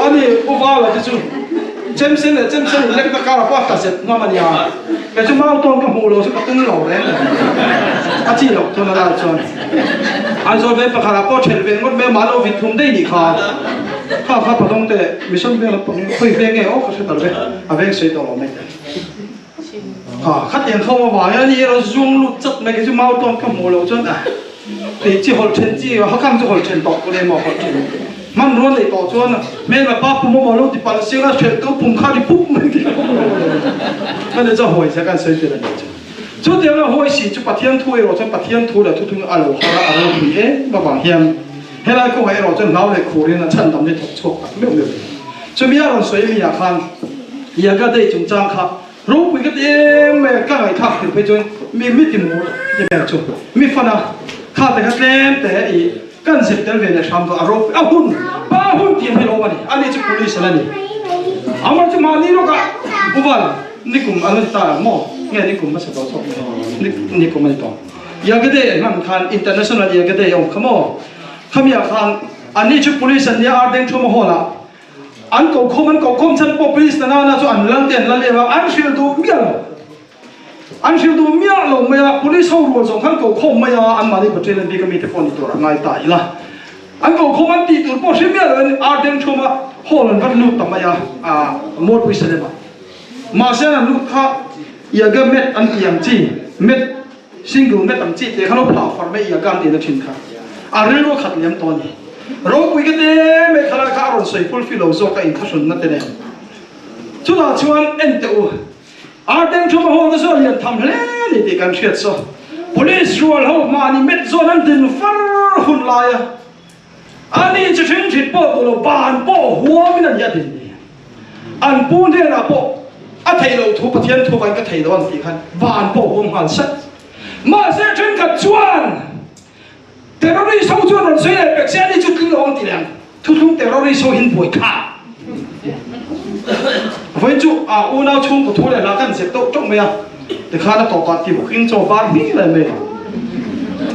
a ni. Pu Vala te chu chem sen leh chem sen inlekna karah pawh a tla zet ngam a nia. Kei chu mau tawn ka hmuh lo chu ka tum lo reng reng. A chi loh chuan a lai chuan Aizawl veng pakhat ah pawh ṭhelh ve ngawt mai a, mahlo vit thum daih nih kha. Kha kha pathawng te mission veng lampang hi khawi veng nge aw ka hre tal ve, a veng sawi tawh lo mai te. Kha khatiang kho avang hian ani erawh zuang lut chat mai kei chu mau tawn ka hmuh loh chuan a tih chi hawlh ṭhen chi hakang chu hawlh ṭhen tawh ka lem aw hawlh ṭhen hmanrua neih tawh chuan hmel pa pum amaw lo ti palh siang a hrelh tu pum kha ri pup mai tih ka ni chu hawi zia kan sawi tel a nih chu. Chutiang a hawi si chu Pathian thu erawh chuan Pathian thu leh thuthlung a lo har a, a ropui em avang hian helai kawngah erawh chuan hlau leh khurin a chhandamna hi thawk chhuak tak meuh meuh a ni. Chumi a rawn sawi mi ah khan Yaga Day chungchang kha ropui ka ti em mai a, ka ngaihthlak tir phei chuan mi mi ti mur ti vel chu mi fan a, kha te kha tlem te i kan zep tel ve leh hram dawn a ropui a hun pa hun tih ang hi a awm a ni, ani chu police ala ni. Amar chu mahni lawkah Uval nikum an la ti ta ang maw? Nge nikum hmasa tawh chawk nikum a ni tawh. Yaga Day an hman khan International Yaga Day a awm kha maw? Khamiah khan Anni chu police an nia Ardeng Thuma Hall ah an ko khawm an ko khawm chhan pawh police na nana chu an lal te an lal em a an hrilh duh miah lo an hrilh duh miah lo mai a police ho rual zawng khan ko khawm mai a an mahni battalion bik ami te pawh ni tur a ngai ta ila an ko khawm an tih tur pawh hre miah lo in Ardeng Thuma Hall an vat lut ta mai a ah Mualpui Salem ah mahse an lut kha Yaga met an tih ang chi met Single met ang chi te kha lo phah far mai ia kan tihna thin kha a rilru a khat liam tawh a ni. Ropui ka te mai kha lai kha a rawn sawi fulfill lo zawk a inthlahrunna te nen. Chutah chuan en teh u, Arden Thuma ho te chu a lian tham hle a ni tih kan hriat saw. Police rual ho mahni met zawn an din far hun lai a, ani chi thin thin pawh duh lo ban pawh huamin a ni a din ni. An pu hnenah pawh a theih loh thu Pathian thu vain ka thei lo an tih khan van pawh huam nghal sat. Mahse thenkhat chuan terrorist ho chuan rawn sawi leh pek se ani chu tling lo ang ti leh ang. Thuthlung terrorist ho hin buai kha. Vawiin chu a unau chhungkaw thu leh hla kan zep tawh tawh mai a, tikhan a tawpah ti bawkin chaw var hming leh mai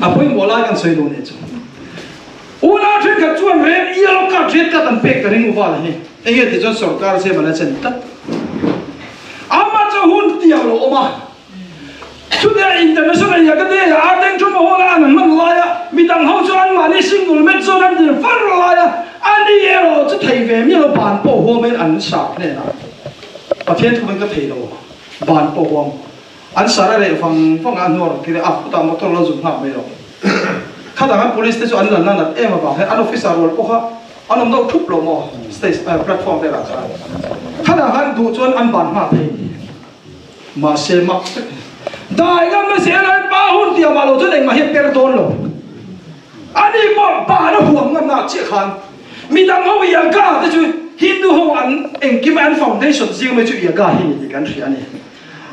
a pawimawh lai kan sawi duh nih chu. Unau thenkhat chuan red yellow card red card an pek ka ring uval hi enge tih chuan sorkar zem an la chen tlat. Ama chu hun tiang lo awm a, chutia international area ka te Arden chu mahawla an hman laia midang ho chu an mahni single match zawn an din far laia ani erawh chu thei ve miah lo ban pawh huamin an sar hnenah Pathian thu in ka thei lo ban pawh huam An sar a reh vang vang a, a hnuah rawn kir a, a khutah motor lo zuk nghak mai lo. Khatah khan police te chu an lalna nat em avang hian an officer rual pawh kha an awm deuh thup lo maw stage platform velah khan. Khatah khan duh chuan an ban nghal thei ni. Mahse mak tak hi dai ngam na zel a, pa hun tiah mah lo chuan engmah hi a per dawn lo. Ani pawh ban a huam ngam na chiah khan midang ho Yaga te chu Hindu ho an engkim an foundation zing mai chu Yaga hi ni tih kan hria a ni.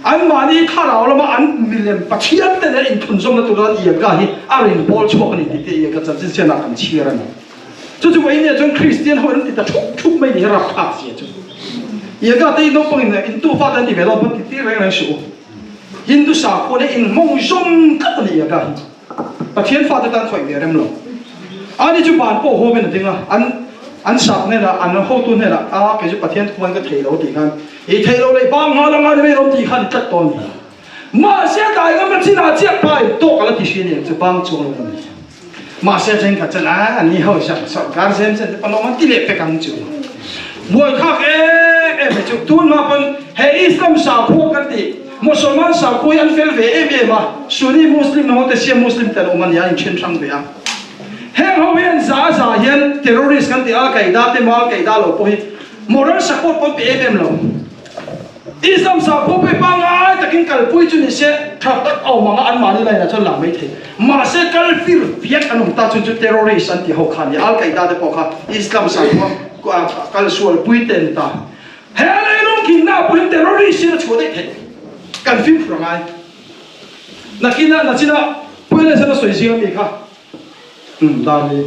Anmahni thlarau lama an milem Pathian te nen inthunzawmna tur chuan Iaka hi a rawn bawl chhuak a ni tih te Iaka chanchin sianah kan chhiar a ni. Chu chu vawiin chuan Kristian ho in an ti ta thup thup mai ni hi rapthlak zia chu. Iaka te hi naupang in intu fate an ti ve lo pawn ti tir reng reng suh u. Hindu sakhua nen inhmawng zawm tlat a ni Iaka hi. Pathian fate tan khawih ve rem lo. Ani chu ban pawh huamin a ding a, an an sak hnenah, an hotu hnenah, a kei chu Pathian thuan ka thei lo tih khan, i thei lo leh bang nghal anga ni mai rawm tih khan i tlat tawn ni. Mahse dai ngam na chinah chiah pa in tawk ala ti hri aniang chu bang chuang lo ani. Mahse thenkhat chuan a ani ho hian sorkar zem zen te pawn an ti leh pek ang chu. Buaithlak em em mai chu tun hma pawn he Islam sakhua kan tih Mosolman sakhua hi an fel ve em em a, Sunni Muslim ho te Shia Muslim te an awm ania an inthen hrang ve a. Heng ho hian za za hian terrorist kan tih Al Qaeda te maw Al Qaeda lo pawh hi moral support pawh an pe em em lo. Islam sakhua pawh hi pangngai takin kalpui chu ni se tha tak a awm ang a anmahni line ah chuan lang mai thei. Mahse kal fir fiak an awm ta chu chu terrorist an tih ho kha a ni. Al Qaeda te pawh kha Islam sakhua kal sualpui te an ni ta. He leilung khinna pawhin terrorist in a chhuah daih theih. Kan fimkhur a ngai. Nakina nachina Puilaisa na sawi zing ami kha umm dan ni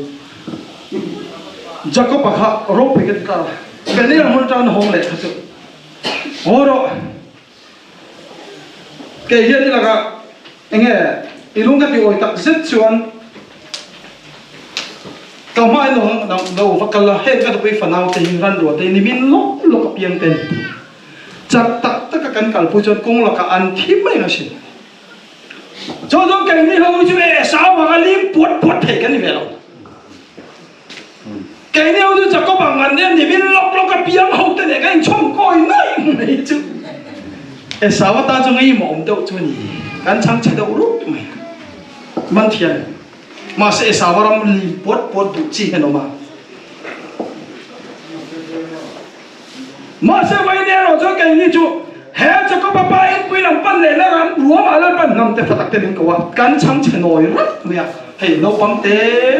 Jacob-a kha ropui ka ti ta Peniel hmun atanga na hawng leh kha chu haw rawh kei hian i lakah enge i lung ka ti awi tak zet chuan Ka hmai lo lo va kal a, heng ka nupui fanau te hi ranruah te hi nimin lawk lawk a piang te a ni tih. Chak tak taka kan kalpui chuan kawng lakah an thi mai ang asin. Chuan chuan keini ho chu e sau ang a lim puat puat thei kan ni ve lo. Keini ho chu Jacob ang an nia nimin lawk lawk a piang ho te nen kan inchhawm kawi nuai mai chu. Esau atan chu ngaihmawh awm deuh chu a ni. Kan chhangchhe deuh rup mai. Man thian. Mahse Esau ram lim puat puat duh chi hian awm a. Mahse vawiin erawh chuan keini chu he Jakoba pa inpui lam pan lehna ram ruamah Lalpan hnam te fatak te min ko a, kan chhang chhe nawi rat mai a. Hei naupang te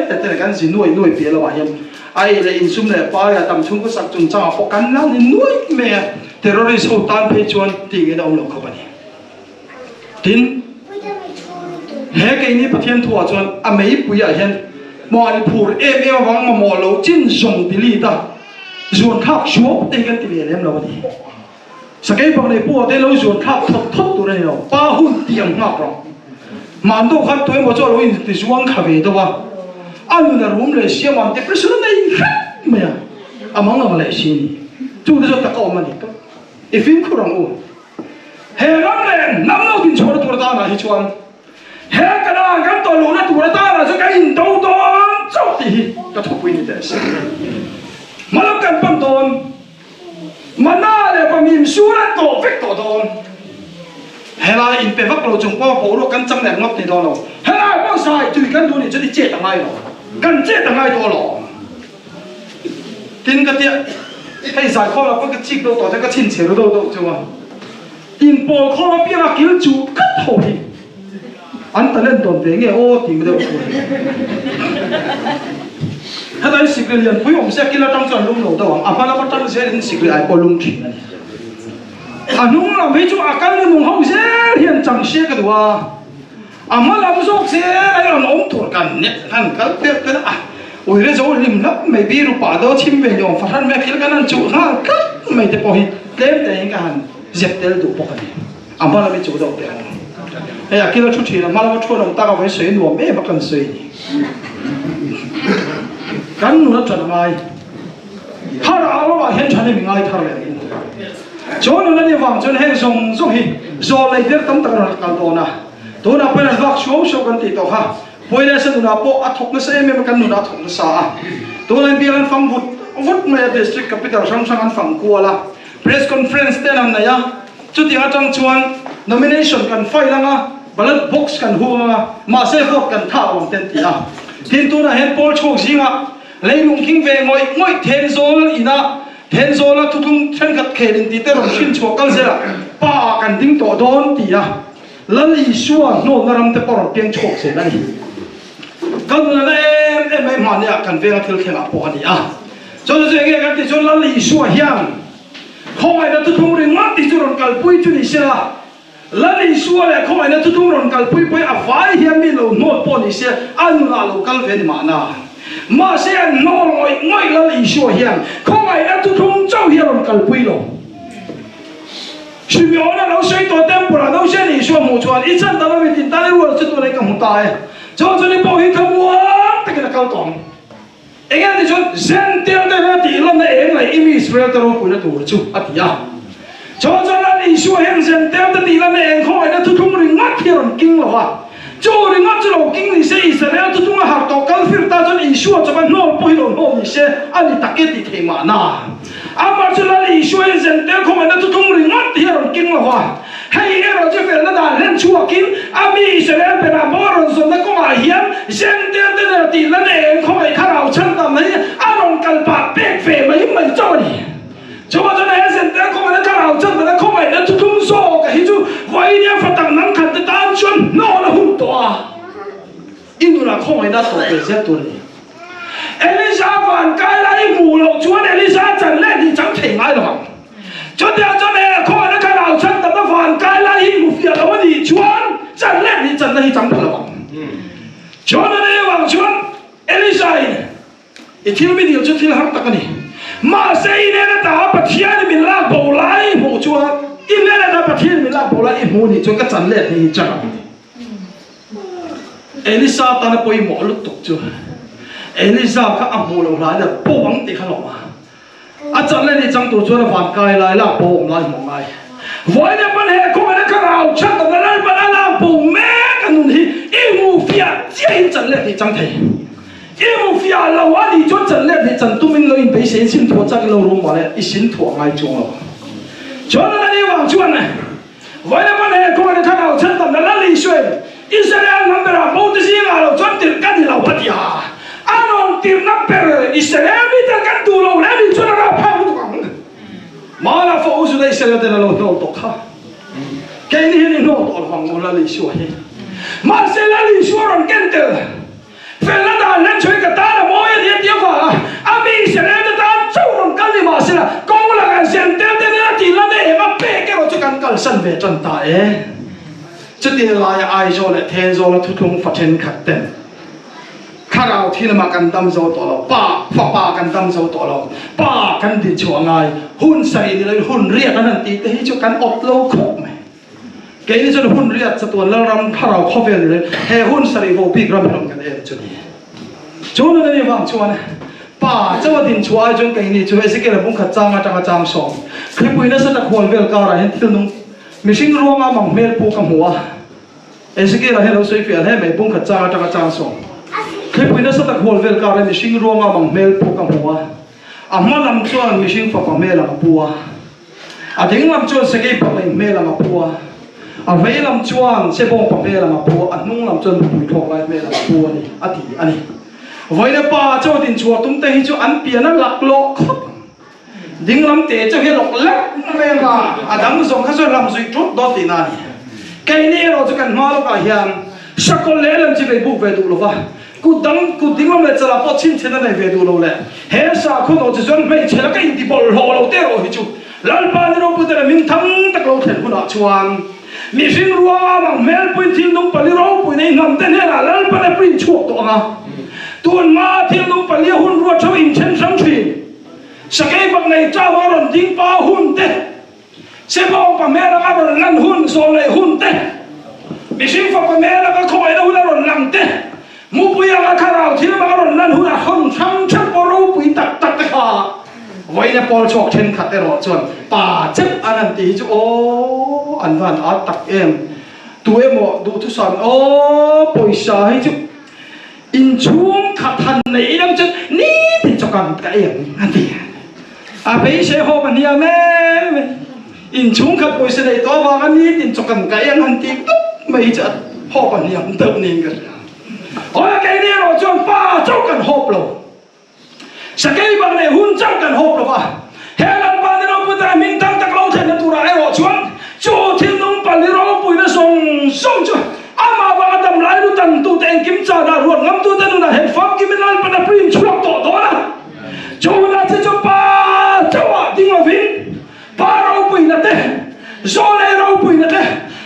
te te kan zi nuai nuai piah lamah hian. A ei leh insum leh pai a tam chhung khawsak chungchangah pawh kan la ni nuai mai a, terrorist ho tan phei chuan tih ngei na awm lo khawp a ni. Tin, he keini Pathian thuah chuan a meipuiah hian mahni phur em em avang mamawh lo chin zawng delete a, zuan thlak suau te hi kan ti ve lem lo a ni. Sakei bang nei pawh te lo zuan thlak thawt thawt tur a ni lo, pa hun tih ang nghak rawh. Mahni deuh khan tuemaw chu a lo inti zuang thla ve deuh a, a nun a rum leh siam ang depression a nei hrep mai a, a mang ang leh si a ni. Chungte chu taka awm a ni tawp. I fimkhur ang u. He ram leh hnam lo dinchhuahna tur atanah hi chuan he Kanaan kan tawlhlohna tur atanah chuan kan indo dawn chauh tih hi ka thupui ni teh se. Hmalam kan pan dawn, Mana leh Vamim sur an tawh vek tawh dawn. Helai inpe vak lo chung pawh boruak kan chang leh ngawt ni dawn lo. Helai pawh zai tui kan duh nih chuan i chet a ngai lo. Kan chet a ngai tawh alawm. Tin ka tia, hei zaikhawm lah pawh ka chik deuh tawh chuan ka chhinchhiah ru deuh deuh chu a. Inpawl khawm apianga kil chu tlat ho hi an talent dawn ve nge aw tih deuh chu a ni. Heta hi sikri lianpui awm se kil atang chuan lum lo deuh ang, a hma lam atang zelin sikri ai pawh lum thin a ni. A hnung lam hi chu a kal na nung ho zel hian chang hria ka duh a. A hma lam zawk zel a rawn awm tur kan nek han kal pelh pelh a, uire zo hlim hlap mai biru pah daw chhim ve ni awm fahran mai a thil kan han chuh nghal tlat mai te pawh hi tlem te in ka han zep tel duh bawk a ni. A hma lam hi chuh deuh teh ang. Hei a kil a thu thin a, hma lama thu an awm tak avangin sawi nuam em a kan sawi ni. Kan nun a ṭan a ngai. Thar ah lamah hian ṭhahnem i ngai thar leh ang u. Chu nun a nih vang chuan heng zawng zawng hi zawl lei der tam tak an rawn kal dawn a. Tunah pawhin an vak suau suau kan tih tawh kha. Puailesa nunah pawh a thawk nasa em em a, kan nunah a thawk nasa a. Tunah hian bial an fang vut vut mai a, district capital hrang hrang an fang kual a, press conference te an han nei a. Chutiang atang chuan nomination kan file ang a, ballot box kan hung ang a, mahse vote kan thah lo ang te an ti a. Tin, tunah hian pawl chhuak zingah Leilung khing ve ngawih ngawih Thenzawl ina Thenzawla thuthlung thenkhat khel in tih te rawn hrin chhuah kal zel a, Pa ah kan ding tawh dawn ti a Lal Isua hnawlna ram te pawh rawn piang chhuak zel a ni. Kan nunana em em mai hmahni ah kan venga thil thleng ah pawh a ni a. Chuan chu enge kan tih chuan Lal Isua hian khawngaihna thuthlung ringawt tih chu rawn kalpui chu ni sela, Lal Isua leh khawngaihna thuthung rawn kalpui pawhin a vai hian mi lo hnawt pawh ni se a nunah lo kal ve ni mahna. Mahse an hnawl ngawih ngawih Lal Isua hian khawngaihna thuthung chauh hi a rawn kalpui lo. Simeona lo sawi tawh temple ah Nausên Isua hmuh chuan i chan ta lo mi tin tan i rual chu tunah i ka hmu ta e. Chuan chu ni pawh hi thlamuang takin a kal tawh ang. Eng nge ti chuan Zentail te hian a tih lanna eng leh i mi Israel te ropuina tur chu a ti a. Chuan chuan an Isua hian Zentail te tih lanna eng khawngaihna thuthlung ringawt hi a rawn king lo va. Chu ringawt chu lo king ni se Israel thuthlung a harh tawh kal fir ta chuan Isua chawpa hnawl pawh hi lo hnawl ni se a ni tak e tih theih mahna. Amah chu Lal Isua hian Zentail khawngaihna thuthlung ringawt hi a rawn king lo va. Hei erawh chu felna dan hlen chhuakin a mi Israel berah pawh a rawn zawnna kawngah hian Zentail te nena tih la nei eng khawngaih thlarau chhan tam hi a rawn kal pah pek ve mai mai chauh a ni. Chuvang chuan he Zentail khawngaihna thlarau chhan dana khawngaihna thuthlung zawk hi chu vawiin fatak nang khat te tan chuan hnawl a hun tawh a. I nunah khawngaihna a tawh ve zel tur a ni. Elisa van kai lai hmuh loh chuan Elisa chan leh ni chang thei ngai lo ang. Chutiang chuan he khawngaihna thlarau chhan tamna van kai lai hi hmu fiah lo a nih chuan chan leh ni channa hi chang pha lo ang. Chuan a nei avang chuan Elisa in I thil mi dil chu thil har tak a ni. Mahse i nen ata Pathian i min lak bo lai hmuh chuan i nen ata Pathian i min lak bo lai i hmuh nih chuan ka chan let ni hi chang ang. Elisa tana pawimawh lutuk chu Elisa kha a hmuh loh hlai leh bo ang tih kha lawm a. A chan leh ni chang tur chuan a van kai lai lak bo awm lai hmuh ngai. Vawiin pawn he khawngaihna thlarau chhan awmna Lalpan a lak bo mek a nun hi i hmu fiah chiahin chan leh tih chang thei. I hmu fiah lo a nih chuan chan leh tih chan tumin lo inbeiseiin sim thuah chak i lo rum mah le i sin thuah ngai chuang lo. Chuan a ni vang chuan Vawiin pawn he khawngaihna thlarau chhan tamna Lal Isuain Israel hnam berah bo te zingah lo chuan tirh ka ni lo a ti a. A rawn tirhna ber Israel mite kan duh lo hle ni chuan a rah phak lutuk ang. Mahna fa u Juda Israel ten a lo hnawl tawh kha. Keini hian i hnawl tawh lo ang u Lal Isua hi. Mahse Lal Isua rawn ken tel. Felna dan hlen chhui ka tan a mawi a ni a ti avanga a. mi Israelte tan chauh rawn kal ni mah sela, kawng lakah Zentelte nena tih la nei em a pek erawh chu kan kalsan ve tan ta e. Chuti laia Aizawl leh Thenzawla thuthlung fa thenkhat ten Thlarau thi lamah kan dam zo tawh lo, Pa, Fapa kan dam zo tawh lo, Pa kan din chhuah ngai, hun sarih ni loin hun riat an han tih te hi chu kan awp lo khawp mai. Keini chuan hun riat chatuan Lalram Thlarau khawvel ni loin he hun sarih vo bik ram hi rawn kan em chu ni. Chu nun ani vang chuan Pa chauh a din chhuah ai chuan keini chu Ezekiel-a bungkhat chang atanga chang sawm thlipui nasa tak hual vel karah hian thil nung mihring ruanga mang hmel pu ka hmu a. Ezekiel-a hian lo sawi fiah hle mai, bungkhat chang atanga chang sawm. Thlipui nasa tak hual vel karah mihring ruanga mang hmel pu ka hmu a. A hma lam chuan mihring fapa hmel ang a pu a. A ding lam chuan sakei pa lei hmel ang a pu a. A vei lam chuan sebawng pa hmel ang a pu a, a hnung lam chuan mipui thlawk lai hmel ang a pu a ni, a ti a ni. Vawiina pa chaw dinchhuah tum te hi chu an pian a laklawh khawp ang. Dinglam te chu hi lawk lek mai anga a dang zawng kha chuan ram zuih tut dawn tihna a ni. Keini erawh chu kan hma lawkah hian sakawlh leh lam chi vei buk ve duh lova, kut dang kut dinglam leh chalah pawh chhinchhen a nei ve duh lo leh he sakhaw nawh chi chuan hmeichhe laka inti bawlhhlawh lo te erawh hi chu Lalpa ni ropui te leh min thang tak lo thlen hunah chuan mihring ruanga mang hmelpuiin thil nung pali ropui nei hnam te hnenah Lalpa te print chhuak tawh anga tun hmaa thil nung pali a hun ruat theuh inthen hrang thin. Sakei bak nei chau a rawn ding pa hun te, Sebawng pa hmel anga rawn lan hun, zawl leh hun te, Mihring fapa hmel anga khawngaihna hun a rawn lang te, Mupui anga thlarau thil anga rawn lan hun a hawn hrang hrang pawh ropui tak tak te kha vawiina pawl chhuak thenkhat erawh chuan pa chep an han tih hi chu aw an va han at tak em! Tu emaw duhthusam aw pawisa hi chu Inchhung khat han neih lam chuan nitin chaw kan ka ei ang a ti. A beisei hawp a hniam em em. Inchhung khat pawisa neih tawh avanga nitin chaw kan ka ei ang han tih tawp mai hi chu a hawp a hniam deuh niin ka hria. Aw keini erawh chuan pa chauh kan hawp lo. Sakei bang leh hun chauh kan hawp lo va, he Lalpa ni ropui taka hming tam tak lo thlenna turah erawh chuan chu thil nung pali ropuina zawng zawng chu amah vanga dam lai lu tantute engkim chanah ruat ngamtute nunah hian famkimin Lalpan a print chhuak tawh dawn a. Chu hunah che chu pa chauhah ding lovin Pa ropuina te, Zawlei ropuina te,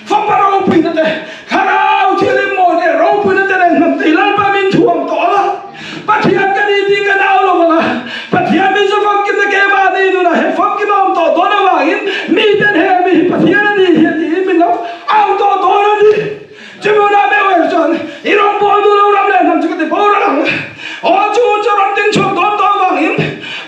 Fapa ropuina te, Thlarau thilim mawi leh ropuina te nen hnam tih Lalpa min thuam tawh ang a. Pathian ka ni tih kan au lo ang a. Pathian min zu famkimna keimahni nunah he famkim a awm tawh dawn avangin miten he mi hi Pathian a ni hi a tiin min lo au tawh dawn a ni. Chumi hunah meuh erawh chuan i rawngbâwl duh lo ram leh hnam chu ka ti boral ang. Aw, chu hun chu ram ding chhuak dawn tawh avangin,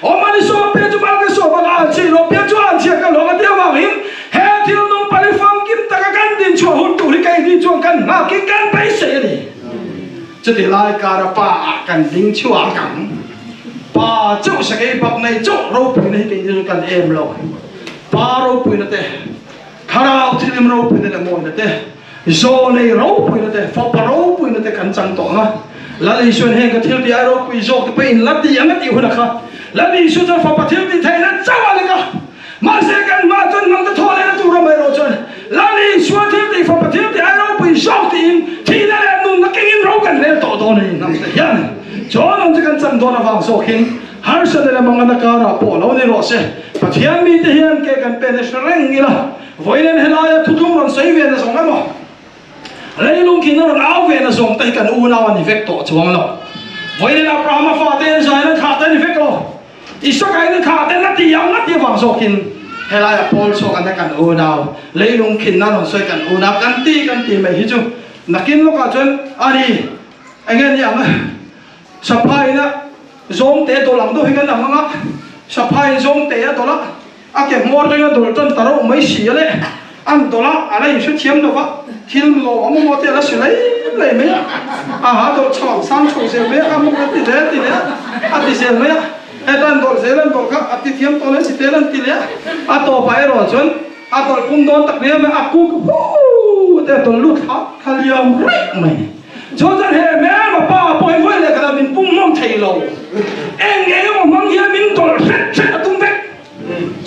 aw mani sawm pian chu mal ka sawm ang a, an chih loh pian chu an chhiat ka hlawng a tih avangin, he thil nung pali famkim taka kan din chhuah hun tur hi keini chuan kan nghakin kan beisei a ni. Chutih lai kara pa ah kan ding chhuak ang. Pa chauh sakei bak nei chauh ropuina hi keini chu kan em lo. Pa ropuina te, Thlarau thilim ropuina leh mawina te, Zawnei ropuina te, Fapa ropuina te kan chang tawh ang a. Lal Isuan heng ka thil tih ai ropui zawk te pawh in la ti ang a tih hunah kha Lal Isua chuan Fapa thil tih theihna chauh a lek a. Mahse kan hmaah chuan hnam te thawh lehna tur awm erawh chuan Lal Isua thil tih Fapa thil tih ai ropui zawk tiin thihna leh nunna kengin ro kan rel tawh dawn a ni hnam te hian. Chuan awm chu kan chang dawn avang zawkin harsatna leh mangana karah pawh lo ni rawh se. Pathian mite hian ke kan pen a hre reng ila. Vawiin helaia thuthlung rawn sawi ve na zawng emaw, leilung khin a rawn au ve na zawng te hi kan unau a ni vek tawh chuang lo. Vawiin Abrahama fate an zain an thlah te a ni vek lo. Isaka in a thlah te na ti ang a ti avang zawkin helaia Paul chhuak an kan unau, leilung khin na rawn sawi kan unau kan ti kan ti mai hi chu nakin lawkah chuan a ni enge ni ang a Saphai ina zawng te dawlh ang deuh hi kan ang ang a, Saphai zawng te a dawlh a. A ke hmawr reng a dawlh tan ta rauh mai si a le. An dawlh a, a la inhrethiam lo va, thil lawm a mamawh te a la si lei lei mai a. A ha dawlh chho ang sang chho zel mai a, a muk a ti hle a ti leh a, a ti zel mai a. Heta an dawlh zel an dawlh kha a ti thiam tawh le si tel an ti leh a. A tawpah erawh chuan a dawlh pum dawn tak nia mai a kuk huu te a dawlh lut thla thla liam raih mai. Chu chuan he hmelma pa pawh hi vawi leh khatah min pum hlawm thei lo. Eng eng emaw hmang hian min dawlh hret hret a tum vek.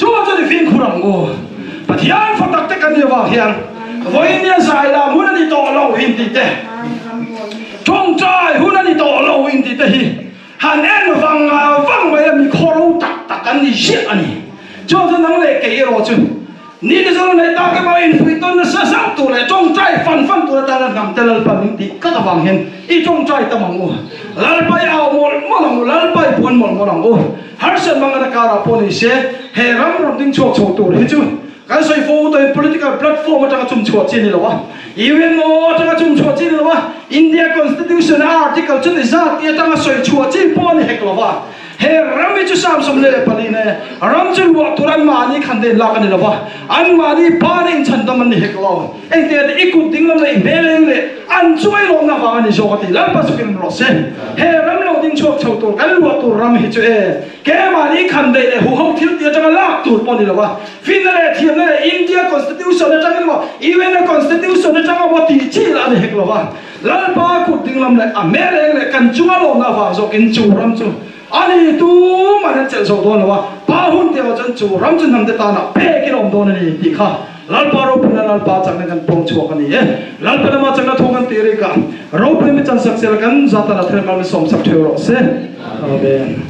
Chu chuan i fimkhur ang u. Pathian fa tak te kan nih avang hian vawinia zai lam hun a ni tawh lo in tih te, tawngtai hun a ni tawh lo in tih te hi. Han en vang vang mai a, mi khawro tak tak an ni ziah a ni. Chuan chu nang leh kei erawh chu ni te zawng nei tak emaw infuih tawn nasa zauh tur leh tawngtai fan fan tur atana hnam te Lalpa min tih tlat avang hian i tawngtai tam ang u. Lalpa i au mawlh mawlh ang u, Lalpa i puan mawlh mawlh ang u. Harsat mangana karah pawh ni se he ram rawn ding chhuak chho tur hi chu Kan sawi fo tawhin political platform atanga chum chhuah chi a ni lo a, UNO atanga chum chhuah chi a ni lo a, India Constitution a article chuti zat tih atanga sawi chhuah chi pawh a ni hek lo va. He ram hi chu 74 ne ram chu luah tur anmahni khan te inlak a ni lo va, anmahni bana inchhandam an ni hek lo. Engtiang te i kut dinglam leh i hmel eng leh an chunga i lawmna vang a ni zawk a ti. Lalpa chu kim rawh se. He ram lo ding chhuak chho tur kan luah tur ram hi chu e Keimahni khandaih leh huho thil tih atanga lak tur pawh a ni lo a, finna leh thiamna leh India Constitution atangin emaw UN Constitution atanga emaw tih chi lah a ni hek lo a, Lalpa kut dinglam leh a hmel eng leh kan chunga lawmna avang zawkin chu ram chu a ni tuman an chelh zawh dawn lo a, pa hun tih ah chuan chu ram chu hnamte tanah pekin a awm dawn a ni tih kha Lalpa ropuina Lalpa chakna kan pawng chhuak a ni e. Lalpa lama chakna thu kan tih rik a, ropui mi chansak sela kan zatana thil mal mi sawmsak theu rawh se. Amen.